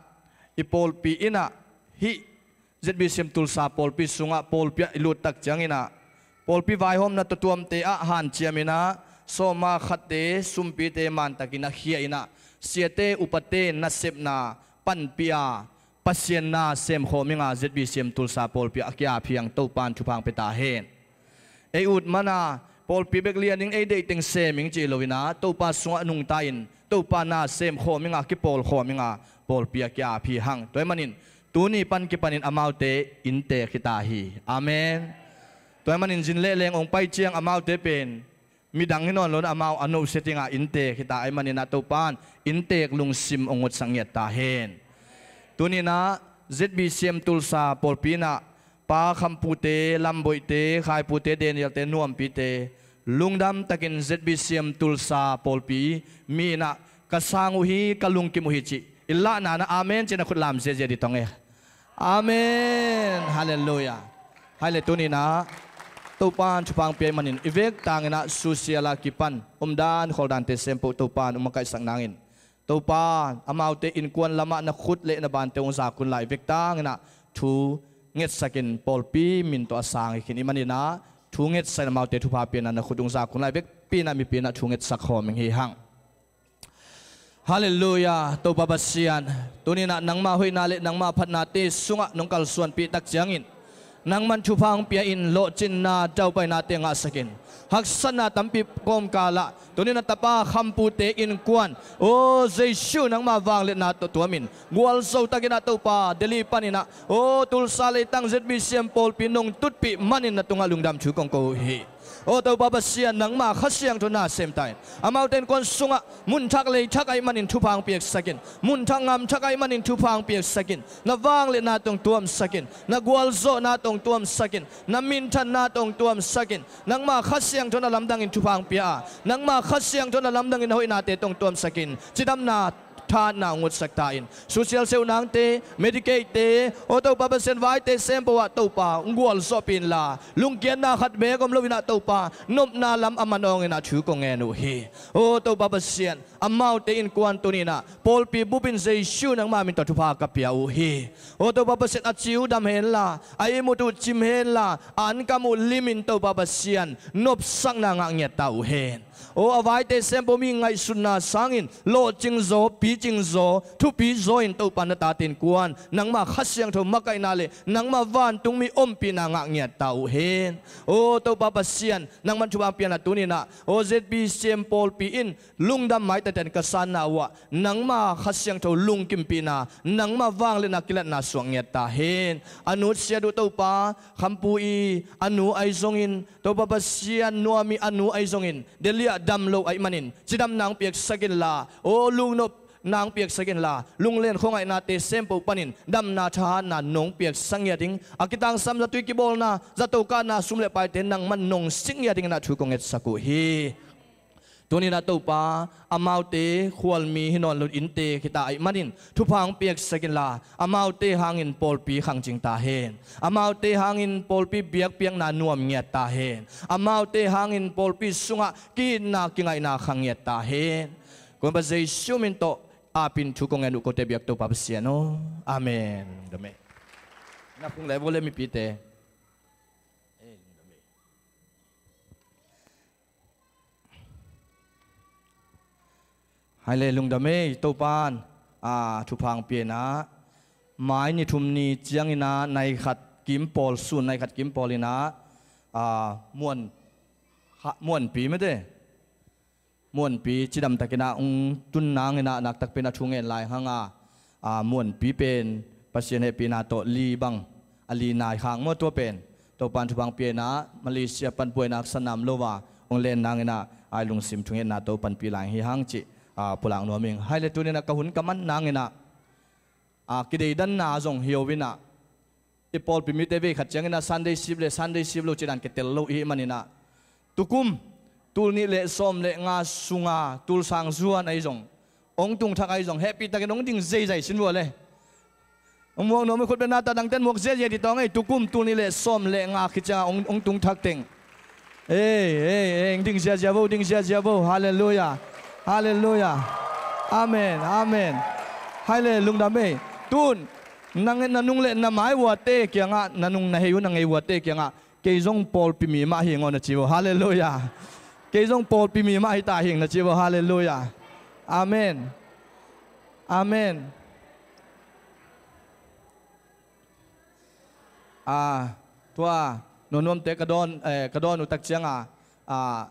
i pawlpi inah hih Z B C M Tulsa pawlpi sungah pawlpi ah i lut tak cianginah pawlpi vaihawmna tuamtuamte ah hanciam inah sawma khatte sumpite mantakin a khia inah siate upate nasepna panpih a Pasian na semkhawm inga Z B C M Tulsa pawlpi ah a kiap hi hang. Topa in thupha hong pia ta hen. Ei ut mana pawlpi bek lian ing, ei deihteng sem ing cih loinah Topa sungah nungta in Topa na semkhawm inga kipawlkhawm inga pawlpi a kiap hi hang. Tua ahih manin tuni pan kipanin amaute inntek hi ta hi. Amen. Tua ahih manin zin leh leng hong pai ciang amaute pen midang hi nawn lo inah amau a nohsia dinga inntek hi ta ahih maninah Topa in inntek lungsim hong ngotsak ngiat ta hen. Tuninah Z B C M Tulsa pawlpi inah Pa Khampute, Lamboihte, Khaipute, Danielte, Nuampite, lungdam takin Z B C M Tulsa pawlpi mi inah ka sang uh hi, ka lungkim uh hi cih i lahna na amen cih na khut lam ziazia dih tawng ei. Amen. Halleluiah. Hai le tuninah Topa in thupha hong pia ahih manin i vekpi inah susiala kipan omdan khawldante sempoh Topa in hong makaihsak nangin Topa, amaute innkuan lamah na khut le na bante hong zak unla i vekpi inah thu ngetsakin pawlpi min tawh a sang hi khin i maninah thu ngetsakin amaute thupha pianah na khut hong zak unla i vekpi inah mipi inah thu ngetsak khawm ing hi hang. Halleluiah. Topa Pasian, tuninah nangma hoihna le nangma phatnate sungah nong kalsuanpih tak ciangin Nangman thupha hong pia in, lawhcinna, daupainate ngahsak in. Haksatna tampi kawmkalah tuni-in a tapa Khampute innkuan, aw Jesu, nangma vangliatna tawh tuam in, gualzo takin ah Topa Delhi panin ah, aw Tulsa leitang Z B C M pawlpi nong tutpih manin na tungah lungdam thu kong ko uh hi. Aw Topa Pasian, nangma Kha Siangtho na sem ta in. Amaute innkuan sungah mun thak lei thak ahih manin thupha hong piaksak in. Mun thak ngam thak ahih manin thupha hong piaksak in. Na vangliatna tawh hong tuamsak in. Na gualzawhna tawh hong tuamsak in. Na minthanna tawh hong tuamsak in. Nangma Kha Siangtho na lamdang in thupha hong pia a, nangma Kha Siangtho na lamdang in na hoihnate tawh hong tuamsak in. Cidamna, thahatna hong utsak ta in. Susial seuh nangte, Medicaid-te, aw Topa Pasian, vaite sempo ah Topa hong gualzawhpih inla, lungkiatna khat beek om loin ah Topa, nopna lam a manawngin ah thu kong ngen uh hi. Aw Topa Pasian, amaute innkuan tuni-in ah pawlpi bupin Jesu nangma min tawh thupha ka pia uh hi. Aw Topa Pasian, a ci uh dam henla, a ihmut uh cim henla, a ankam uh limin Topa Pasian, nopsakna ngah ngiat ta uh hen. Aw a vaite sempo mi ngaihsutna sangin lawhcingzaw, picingzaw, thupizaw in Topa na tate innkuan nangma Kha Siangtho makaihna le nangma vantungmi ompihna ngah ngiat ta uh hen. Aw Topa Pasian, nangman thupha hong pia in ah tuni-in ah, aw Z B C M pawlpi in lungdam maitaten ka sanna uh ah nangma Kha Siangtho lungkimpihna, nangma vangliatna kilatna suak ngiat ta hen. A nutsiat uh Topa Khampu i a nu ahi zongin, Topa Pasian, Nuam i a nu ahi zongin, Delhi ah dam lo ahih manin cidamna hong piaksak inla, aw lungnopna hong piaksak inla, lunglen khuangaihnate sempo panin damna thahatna nong piaksak ngiat ding, a kitangsam zatui kibawlna, zato kahna sum le paite nangman nong sik ngiat dingin ah thu kong ngetsak uh hi. Tuni-in ah Topa, amaute khualmi hi nawn lo, innte khita ahih manin thupha hong piaksak inla, amaute hangin pawlpi khangcing ta hen. Amaute hangin pawlpi biakpiakna nuam ngiat ta hen. Amaute hangin pawlpi sungah ki-itna kingaihna khang ngiat ta hen. Kong Pa Jesu min tawh apin thu kong ngen uh kote biak Topa Pasian aw. Amen. Lungdam ei. Na phung le vua le mipite. Hai le lungdam ei, Topan a thupha hong pia in ah, mai ni thum ni ciangin ah nai khat kim pawl, sun nai khat kim pawl in ah, a, muan, ha, muanpi mete, muanpi cidam takin ah hong tun nangin ah, naktakpi in ah thu ngen lai hang a, a, muanpi pen Pasian hehpihna tawh li bang, a li nai khak maw, tua pen Topan thupha hong pia in ah, Malaysia pan buaina haksa nam lo a hong len nangin ah, a lungsim thungetna tawh panpih lai hi hang cih, a, pulak nuam ing. Hai le tuni-in ah ka hun ka man nangin ah, a, kideidanna zong hi lo in ah, i pawlpi mite vei khat ciangin ah Sunday sip le Sunday sip lo ci dan kitel lo i hih manin ah, tukum tul nih le sawm le nga sunga tul sang zuan ahi zong, hong tung thak ahi zong, hehpih takin hong ding zeizai sin vua le. Hong muak nuam i khut beng na ta, dangten muak ziazia dih tawng ei, tukum tul nih le sawm le nga khit ciangin hong, hong tung thak teng. Ei, ei, ei, ding ziazia vo, ding ziazia vo. Halleluiah. Halleluiah. Amen, amen. Hai le lungdam ei. Tun, na nung le na mai uate kiangah, na nung na hei uh na ngei uate kiangah, kei zong pawlpi mi mah hi ing aw na ci vo. Halleluiah. Kei zong pawlpi mi mah hi ta hi ing na ci vo. Halleluiah. Amen. Amen. A, tua, nuamnuamte ka dawn, eh, ka dawn uh tak ciangin, a,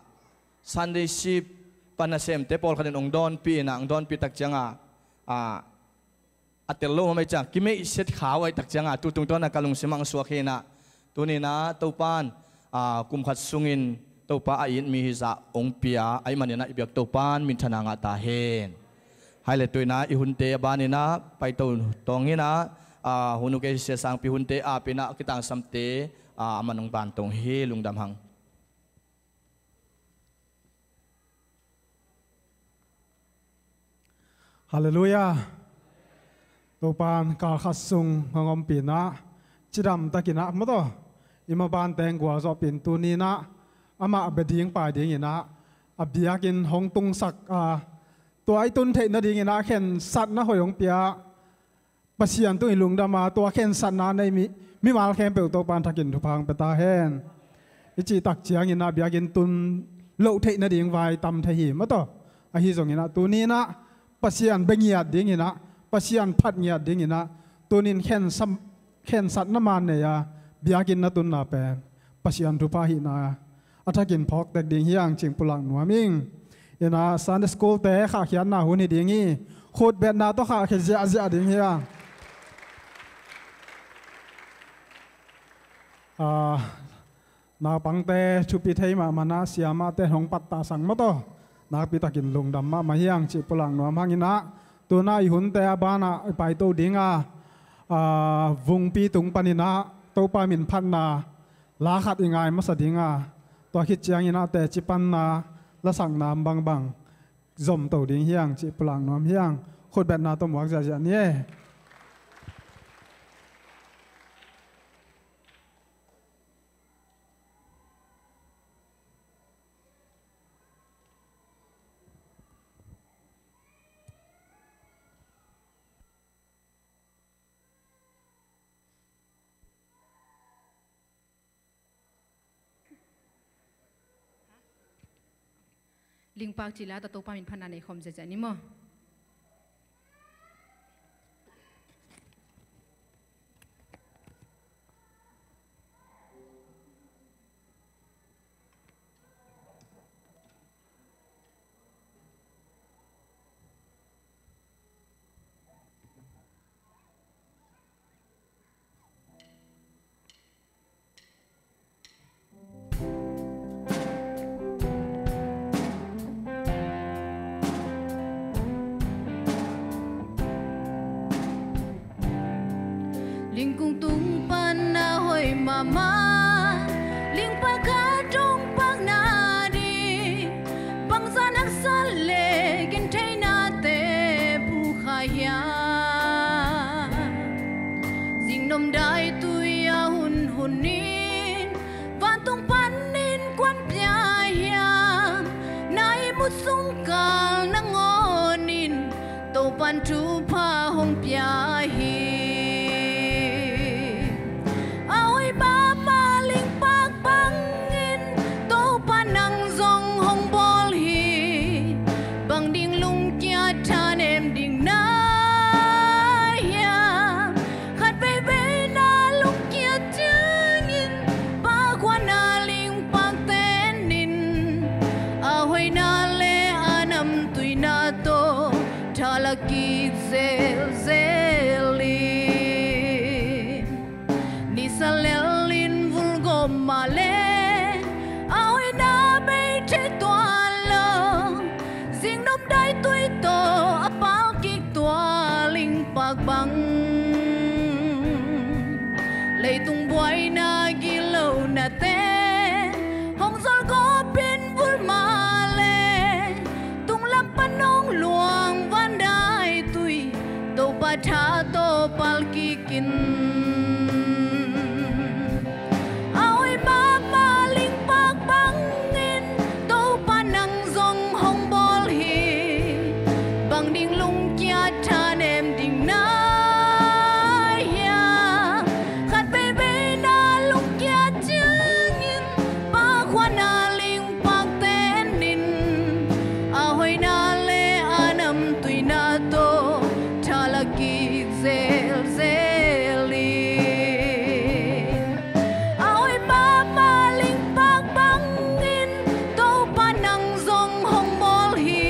Sunday sip pan nasemte pawlkhat in hong dawnpih in ah, hong dawnpih tak ciangin, a, a tel lo mah mai ciang, kimeihset kha uh ahih tak ciangin, tu tungtawn ah ka lungsim ah hong suak hi in ah, tuni in ah Topan, a, kum khat sungin Topa a it mi hi zah hong pia ahih manin ah i biak Topan minthanna ngah ta hen. Hai le tuni in ah i hunte a ban in ah paito tawng in ah, a, hun uh kei sia sangpi hunte ap in ah kitangsamte, a, a man hong ban tawng hi, lungdam hang. Halleluiah. Topan kal khat sung hong ompih in ah, cidam takin ah maw taw, i maban teng gualzawhpih in, tuni in ah amah bia ding pai dingin ah a biakinn hong tungsak a, tua i tun theih nadingin ah khensatna hoih hong pia Pasian tungah i lungdam a, tua khensatna nei mi, mimal khempeuh Topan thakin thupha hong pia ta hen. I cih tak ciangin ah biakinn tun loh theih nading vai tam thei hi maw taw. Ahi zongin ah tuni in ah Pasian bia ngiat dingin ah, Pasian phat ngiat dingin ah, tuni in khensam, khensatna man nei a, biakinn na tunna pen Pasian thupha hihna a thakin phawk tek ding hi hang cih pulak nuam ing. Ina Sunday school te khahkhiatna hun hi ding hi. Khutbetna tawh khahkhia ziahziah ding hi hang. Ah, naupangte thupi thei mahmah na siamahte hong pattah sang mah tawh nakpi takin lungdam mahmah hi hang cih pulak nuam hang. Ina tuna i hunte a banah i paito ding a, ah, Vungpi tung panin ah Topa min phatna la khat i ngai masa ding a, tua khit ciangin ah teci panna lasakna bangbang zom to ding hi hang cih pulak nuam hi hang. Khutbetna tawh muak ziahziah ni e. Lingpak cila tawh Topa min phatna nei khawm ziahziah ni maw. Lingkung tung pan a hoih mahmah, lingpak a dong pakna ding, bangzah haksa le gentheihnate phu kha hiam? Zingnom daitui a hunhun in vantung panin kuan pia hiam? Na ihmut sung kal nangawnin Topan thupha hong pia hi. A hoih mahmah lingpak bangin Topa nang zong hong bawl hi. Bang ding lungkia thanem ding na hiam? Khat veivei na lungkia ciangin pakhuana lingpak tenin, a hoihna le a namtuina tawh thala kik zelzel in. Nisa lelin vulgawp mah le a hoihna bei thei tuan lo, zingnom daitui tawh a pal kik tua lingpak bang. Leitung buaina gilo nate hong zolgawp in vul mah le, tunglam pan hong luang van daitui Topa tha tawh pal kik in. A hoih mahmah lingpak bangin Topa nang zong hong bawl hi. Bang ding lungkia thanem ding na hiam? Khat veivei na lungkia ciangin pakhuana lingpak tenin, a hoihna le a namtuina tawh thala kik zelzel in. A hoih mahmah lingpak bangin Topa nang zong hong bawl hi.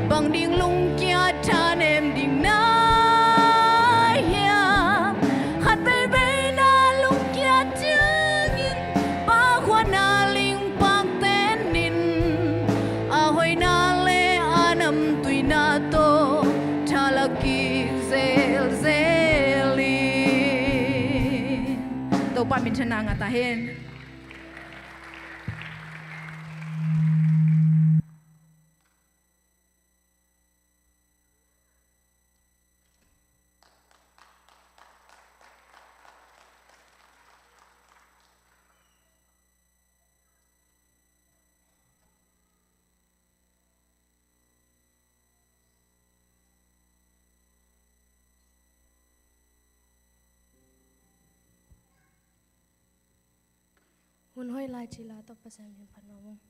Bang ding lungkia thanem ding na hiam? Khat veivei na lungkia ciangin pakhuana lingpak tenin, a hoihna le a namtuina tawh thala kik zelzel in. Topa minthanna ngah ta hen. Hun hoih lai cila tawh Pasian min phat nuam ung.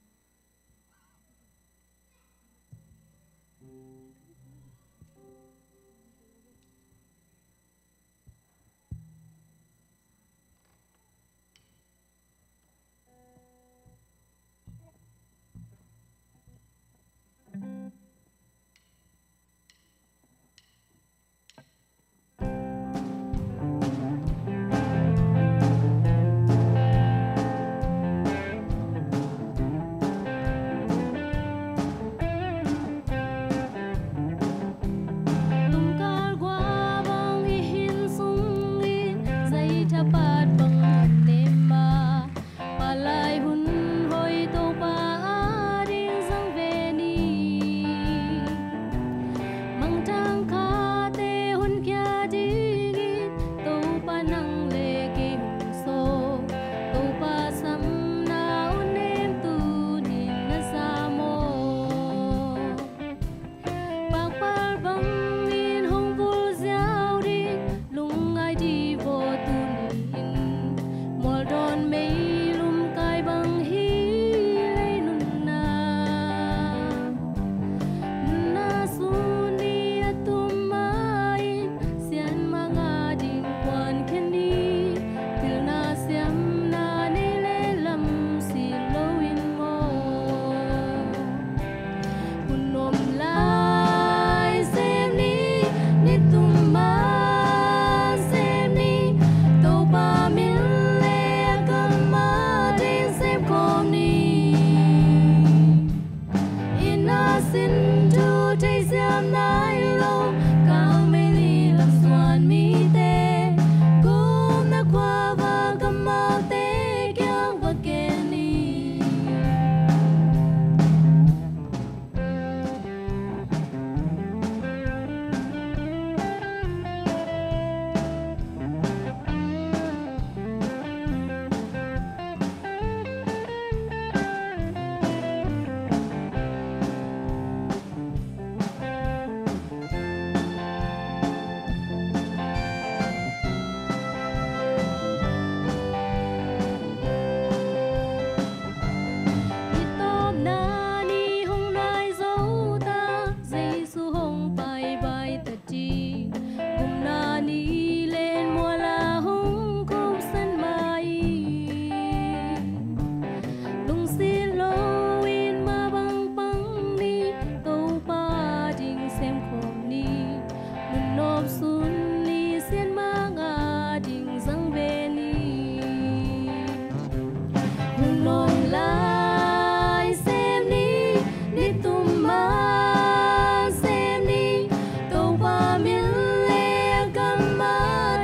Mil le a kam a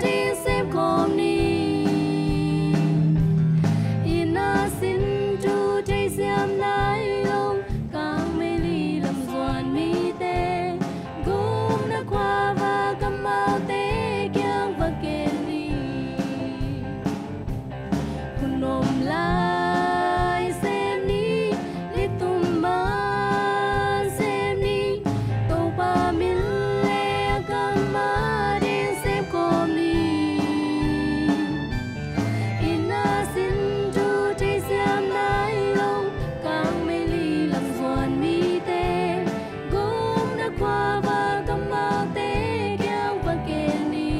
ding sem khawm ni. Inn a sin thu theisiam nai lo, kang meili lam zuan mite, gupna khuava kamaute kiang va ken ni. Hun om lai sem ni, leitung man sem ni, Topa min le a kam a ding sem khawm ni. Inn a sin thu theisiam nai lo, kang meili lam zuan mite, gupna khuava kamaute kiang va ken ni.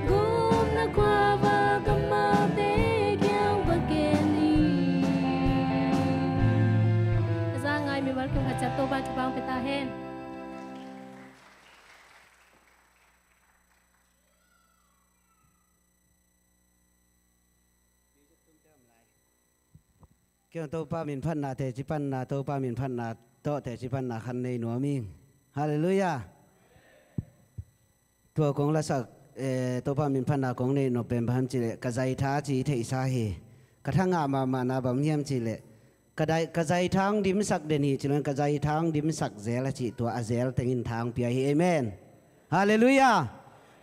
Gupna khuava kamaute kiang va ken ni. Ka za ngai mi mal tung khat ciat Topa thupha pia ta hen. Kei Topa min phatna teci panna, Topa min phatna tawh teci panna khat nei nuam ing. Halleluiah. Tua kong lasak, eh, Topa min phatna kong nei nop pen bang hiam cih leh, ka zaitha ci theihsa hi. Ka tha ngah mahmahna bang hiam cih leh, ka dai, ka zaitha hong dimsak den hi ci lo in, ka zaitha hong dimsak zel a cih, tua a zel tengin tha hong pia hi. Amen. Halleluiah.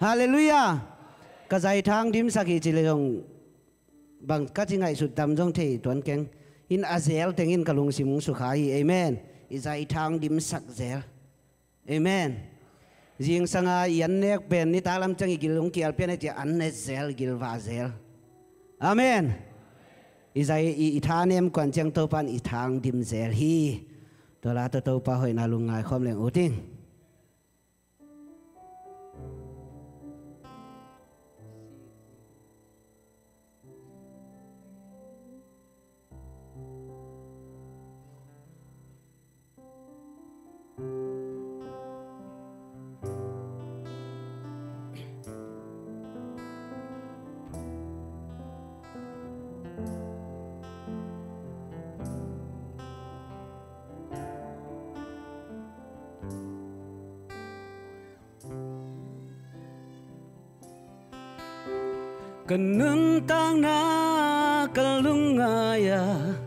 Halleluiah. Ka zaitha hong dimsak hi ci leh zong bang ka ci ngaihsut tam zong thei tuan keng. In a zel tengin ka lungsim hong sukha hi. Amen. I zaitha hong dimsak zel. Amen. Zingsanga i an nek pen nitak lam ciang i gil hong kial pian a ci a, an ne zel, gilva zel. Amen. I zai i, i tha nem kuan ciang Topa in i tha hong dim zel hi. Tua la tawh Topa hoihna lungngai khawm leng ut ing. Ka nuntakna ka lungngai-ah,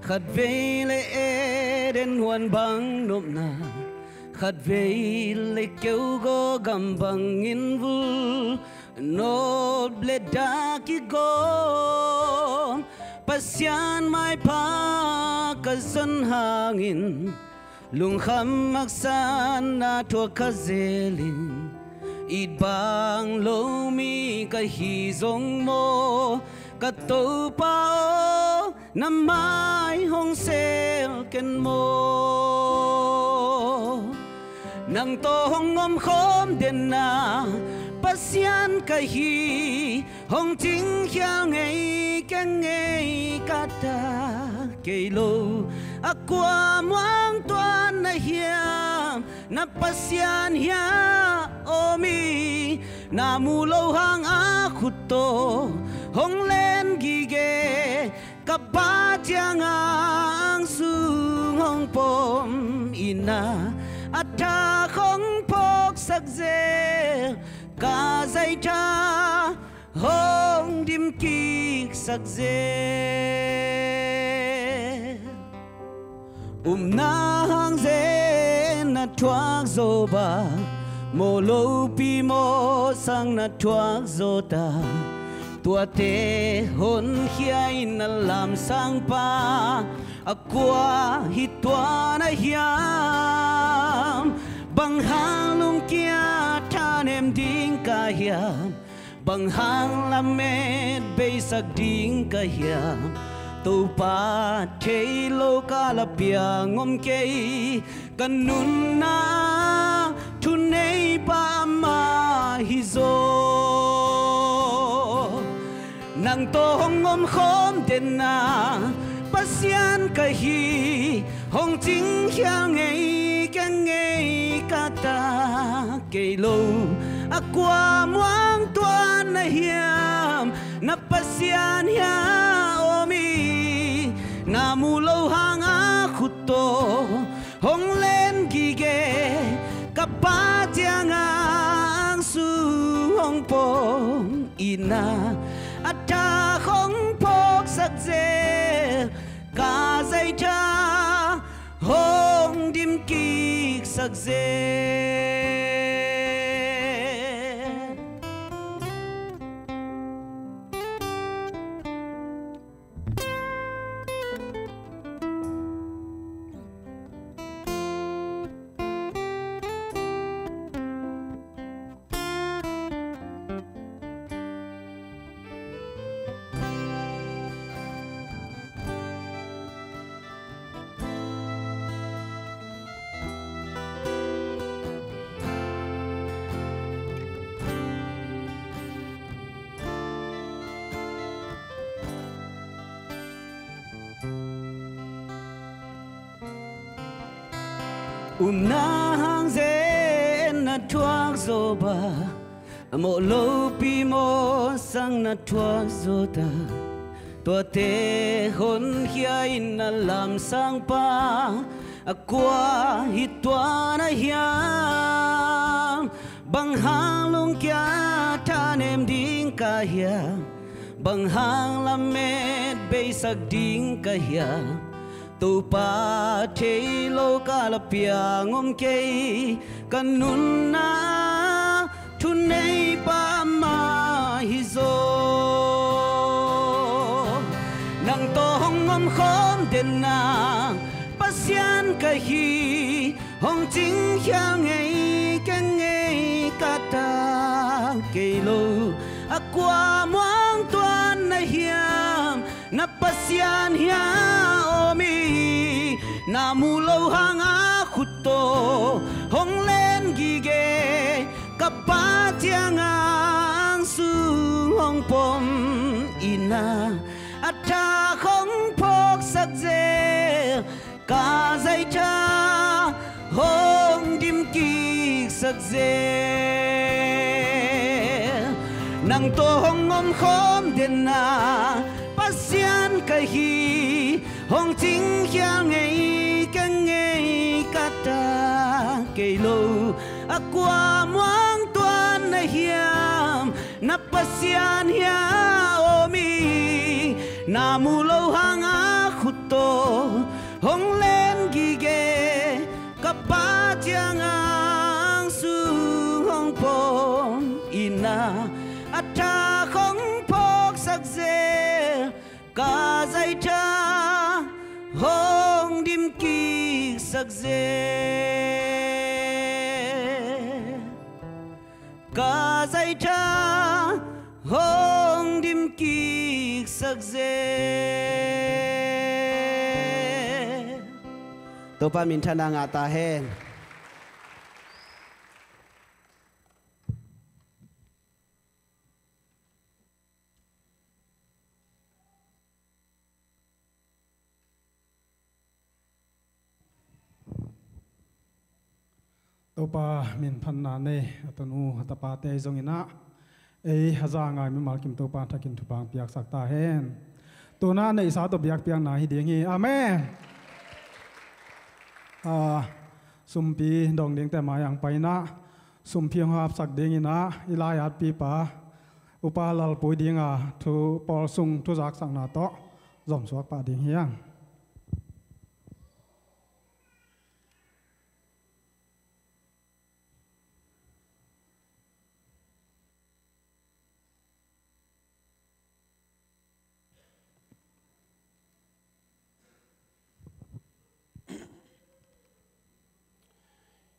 khatvei leh Eden huan bang nopna, khatvei leh keugaw gam bangin vul, nop leh dah kigawm Pasian maipha ka zon hangin, lungkham haksatna thuak kha zelin, it bang lo mi ka hi zong maw, ka Topa aw, na mai hong sel ken maw. Nang tawh hong omkhawm denna Pasian ka hi, hong cingkhial ngei keng ngei ka ta kei lo. A kua muang tuan na hiam, na Pasian hiah om hi. Na mu lo hang a khut tawh hong len gige, ka Pa ciangah angsung hong pom in ah, a tha hong phawksak zel, ka zaitha hong dimkiksak zel. Upna hang zen na thuak zo bang, mawh lopi mawhsak na thuak zo ta, tuate honkhia in na lamsang pa, a kua hi tua na hiam? Bang hang lungkia thanem ding ka hiam? Bang hang lamet beisak ding ka hiam? Topa thei lo ka la piang om kei, ka nunna thuneipa mah hi zaw. Nang tawh hong omkhawm denna Pasian ka hi, hong cingkhial ngei keng ngei ka ta kei lo. A kua muang tuan na hiam? Na Pasian hiah om hi. Na mu lo hang a khut tawh hong len gige, ka na, a thak hong phawksak zel, ka zaitha hong dimkiksak zel. Upna hang zen na thuak zawh bang, a mawh lopi mawhsang na thuak zawh ta. Tuate honkhia in na lamsang pa, a kua hi tua na hiam? Bang hang lungkia thanem ding ka hiam? Bang hang lamet beisak ding ka hiam? Topa thei lo ka la piang om kei, ka nunna thuneipa mah hi zaw. Nang tawh hong omkhawm den na, Pasian ka hi, hong cingkhial ngei keng ngei ka tak kei lo. A kua muang tuan na hiam? Na Pasian hia om hi. Na mu lo hang a khut tawh hong len gige, ka Pa ciang a ang sung hong pom in na, a thak hong phawksak zel, ka zaitha hong dimkiksak zel. Nang tawh hong omkhawm den na, Pasian ka hi, hong cingkhial ngei keng ngei ka tak kei lo. A kua muang tuan na hiam? Na Pasian hia om hi. Na mu lo hang a khut tawh hong len gige, ka Pa ciang a ang sung hong pom in na, a thak hong phawksak zel, ka zaitha hong dimkiksak zel. Ka zaitha hong dimkiksak zel. Topa minthanna ngah ta hen. Topa minthanna nei a tanu a tapate zong in ah, ei a za ngai mimal kim Topa thakin thupha piaksak ta hen. Tuna neihsa tawh biakpiakna hi ding hi. Amen. Ah, sumpi dong dingte mai ang pai in ah, sumpi hong hapsak ding in ah, i lai-atpipa Upa Lalpui ding a thu pawl sung thuzaksakna tawh zomsuak pah ding hi hang.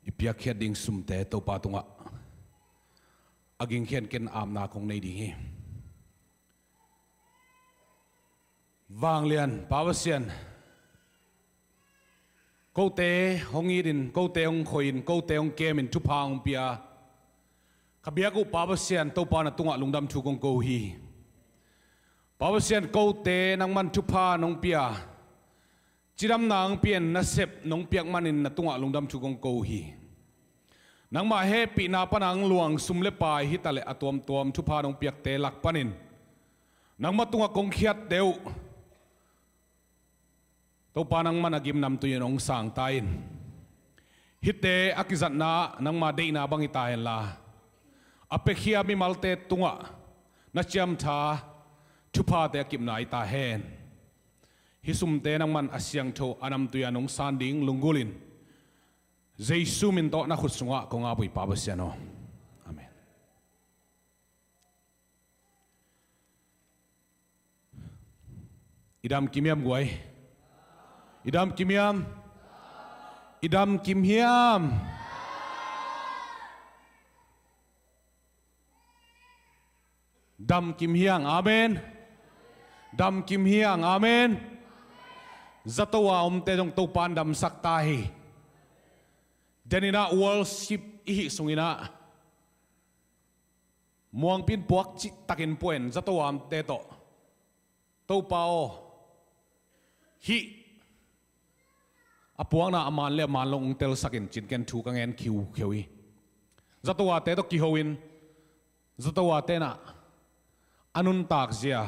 I piakkhiat ding sumte Topa tungah a gingkhian ken apna kong nei ding hi. Vanglian Pa Pasian, kote hong itin, kote hong khoihin, kote hong kemin, thupha hong pia ka biak uh Pa Pasian, Topa na tungah lungdam thu kong ko hi. Pa Pasian, kote nangman thupha nong pia, cidamna hong pian, nasep nong piak manin na tungah lungdam thu kong ko hi. Nangmah hehpihna pana hong luang sum le pai hi taleh a tuamtuam thupha nong piakte lak panin nangmah tungah kong khiatte uh Topa nangman a gimnamtui in hong sang ta in. Hihte a kizatna nangma deihna bang hi ta henla, a piakhia mimalte tungah na ciamtha thuphate a kipna i ta hen. Hih sumte nangman a siangtho a namtui a nong san ding lunggulhin Jesu min tawh na khut sungah kong ap uh hi Pa Pasian aw. Amen. I dam kim hiam guai? I dam kim hiam? I dam kim hiam? Dam kim hiang, amen. Dam kim hiang, amen. Zato a omte zong Topa'n damsak ta hi. Deninah worship i hih sunginah muangpin puak cihtakin pua in zato a omte tawh, Topa aw, hih a puakna a man le a man lo hong telsakin cinken thu ka ngen khiukheu hi. Zato ate tawh kiho in zato ate nah a nuntak zia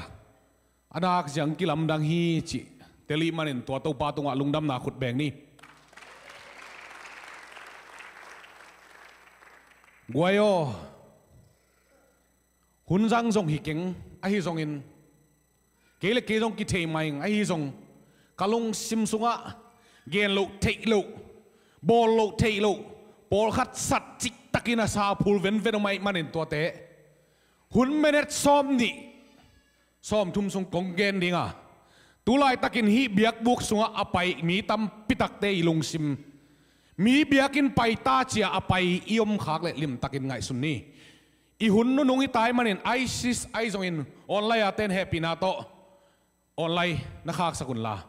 a nak zia hong kilamdang hi cih tel ih manin tua Topa tungah lungdamna khut beng ni. Guai aw, hun zang zong hi keng, ahi zongin kei le kei zong kithei mai ing, ahi zong ka lungsim sungah gen loh theih loh, bawl loh theih loh pawlkhat sat ciktakin a sa phul venven om ahih manin tuate hun minute sawm nih sawm thum sung kong gen ding a, tu laitakin hih biakbuk sungah a pai mi tampi takte i lungsim, mi biakinn pai ta ci-a a pai i om khak leh limtakin ngaihsun ni. I hun nunung i tai manin ISIS ahi zongin online a ten hehpihna tawh online na khaksak unla,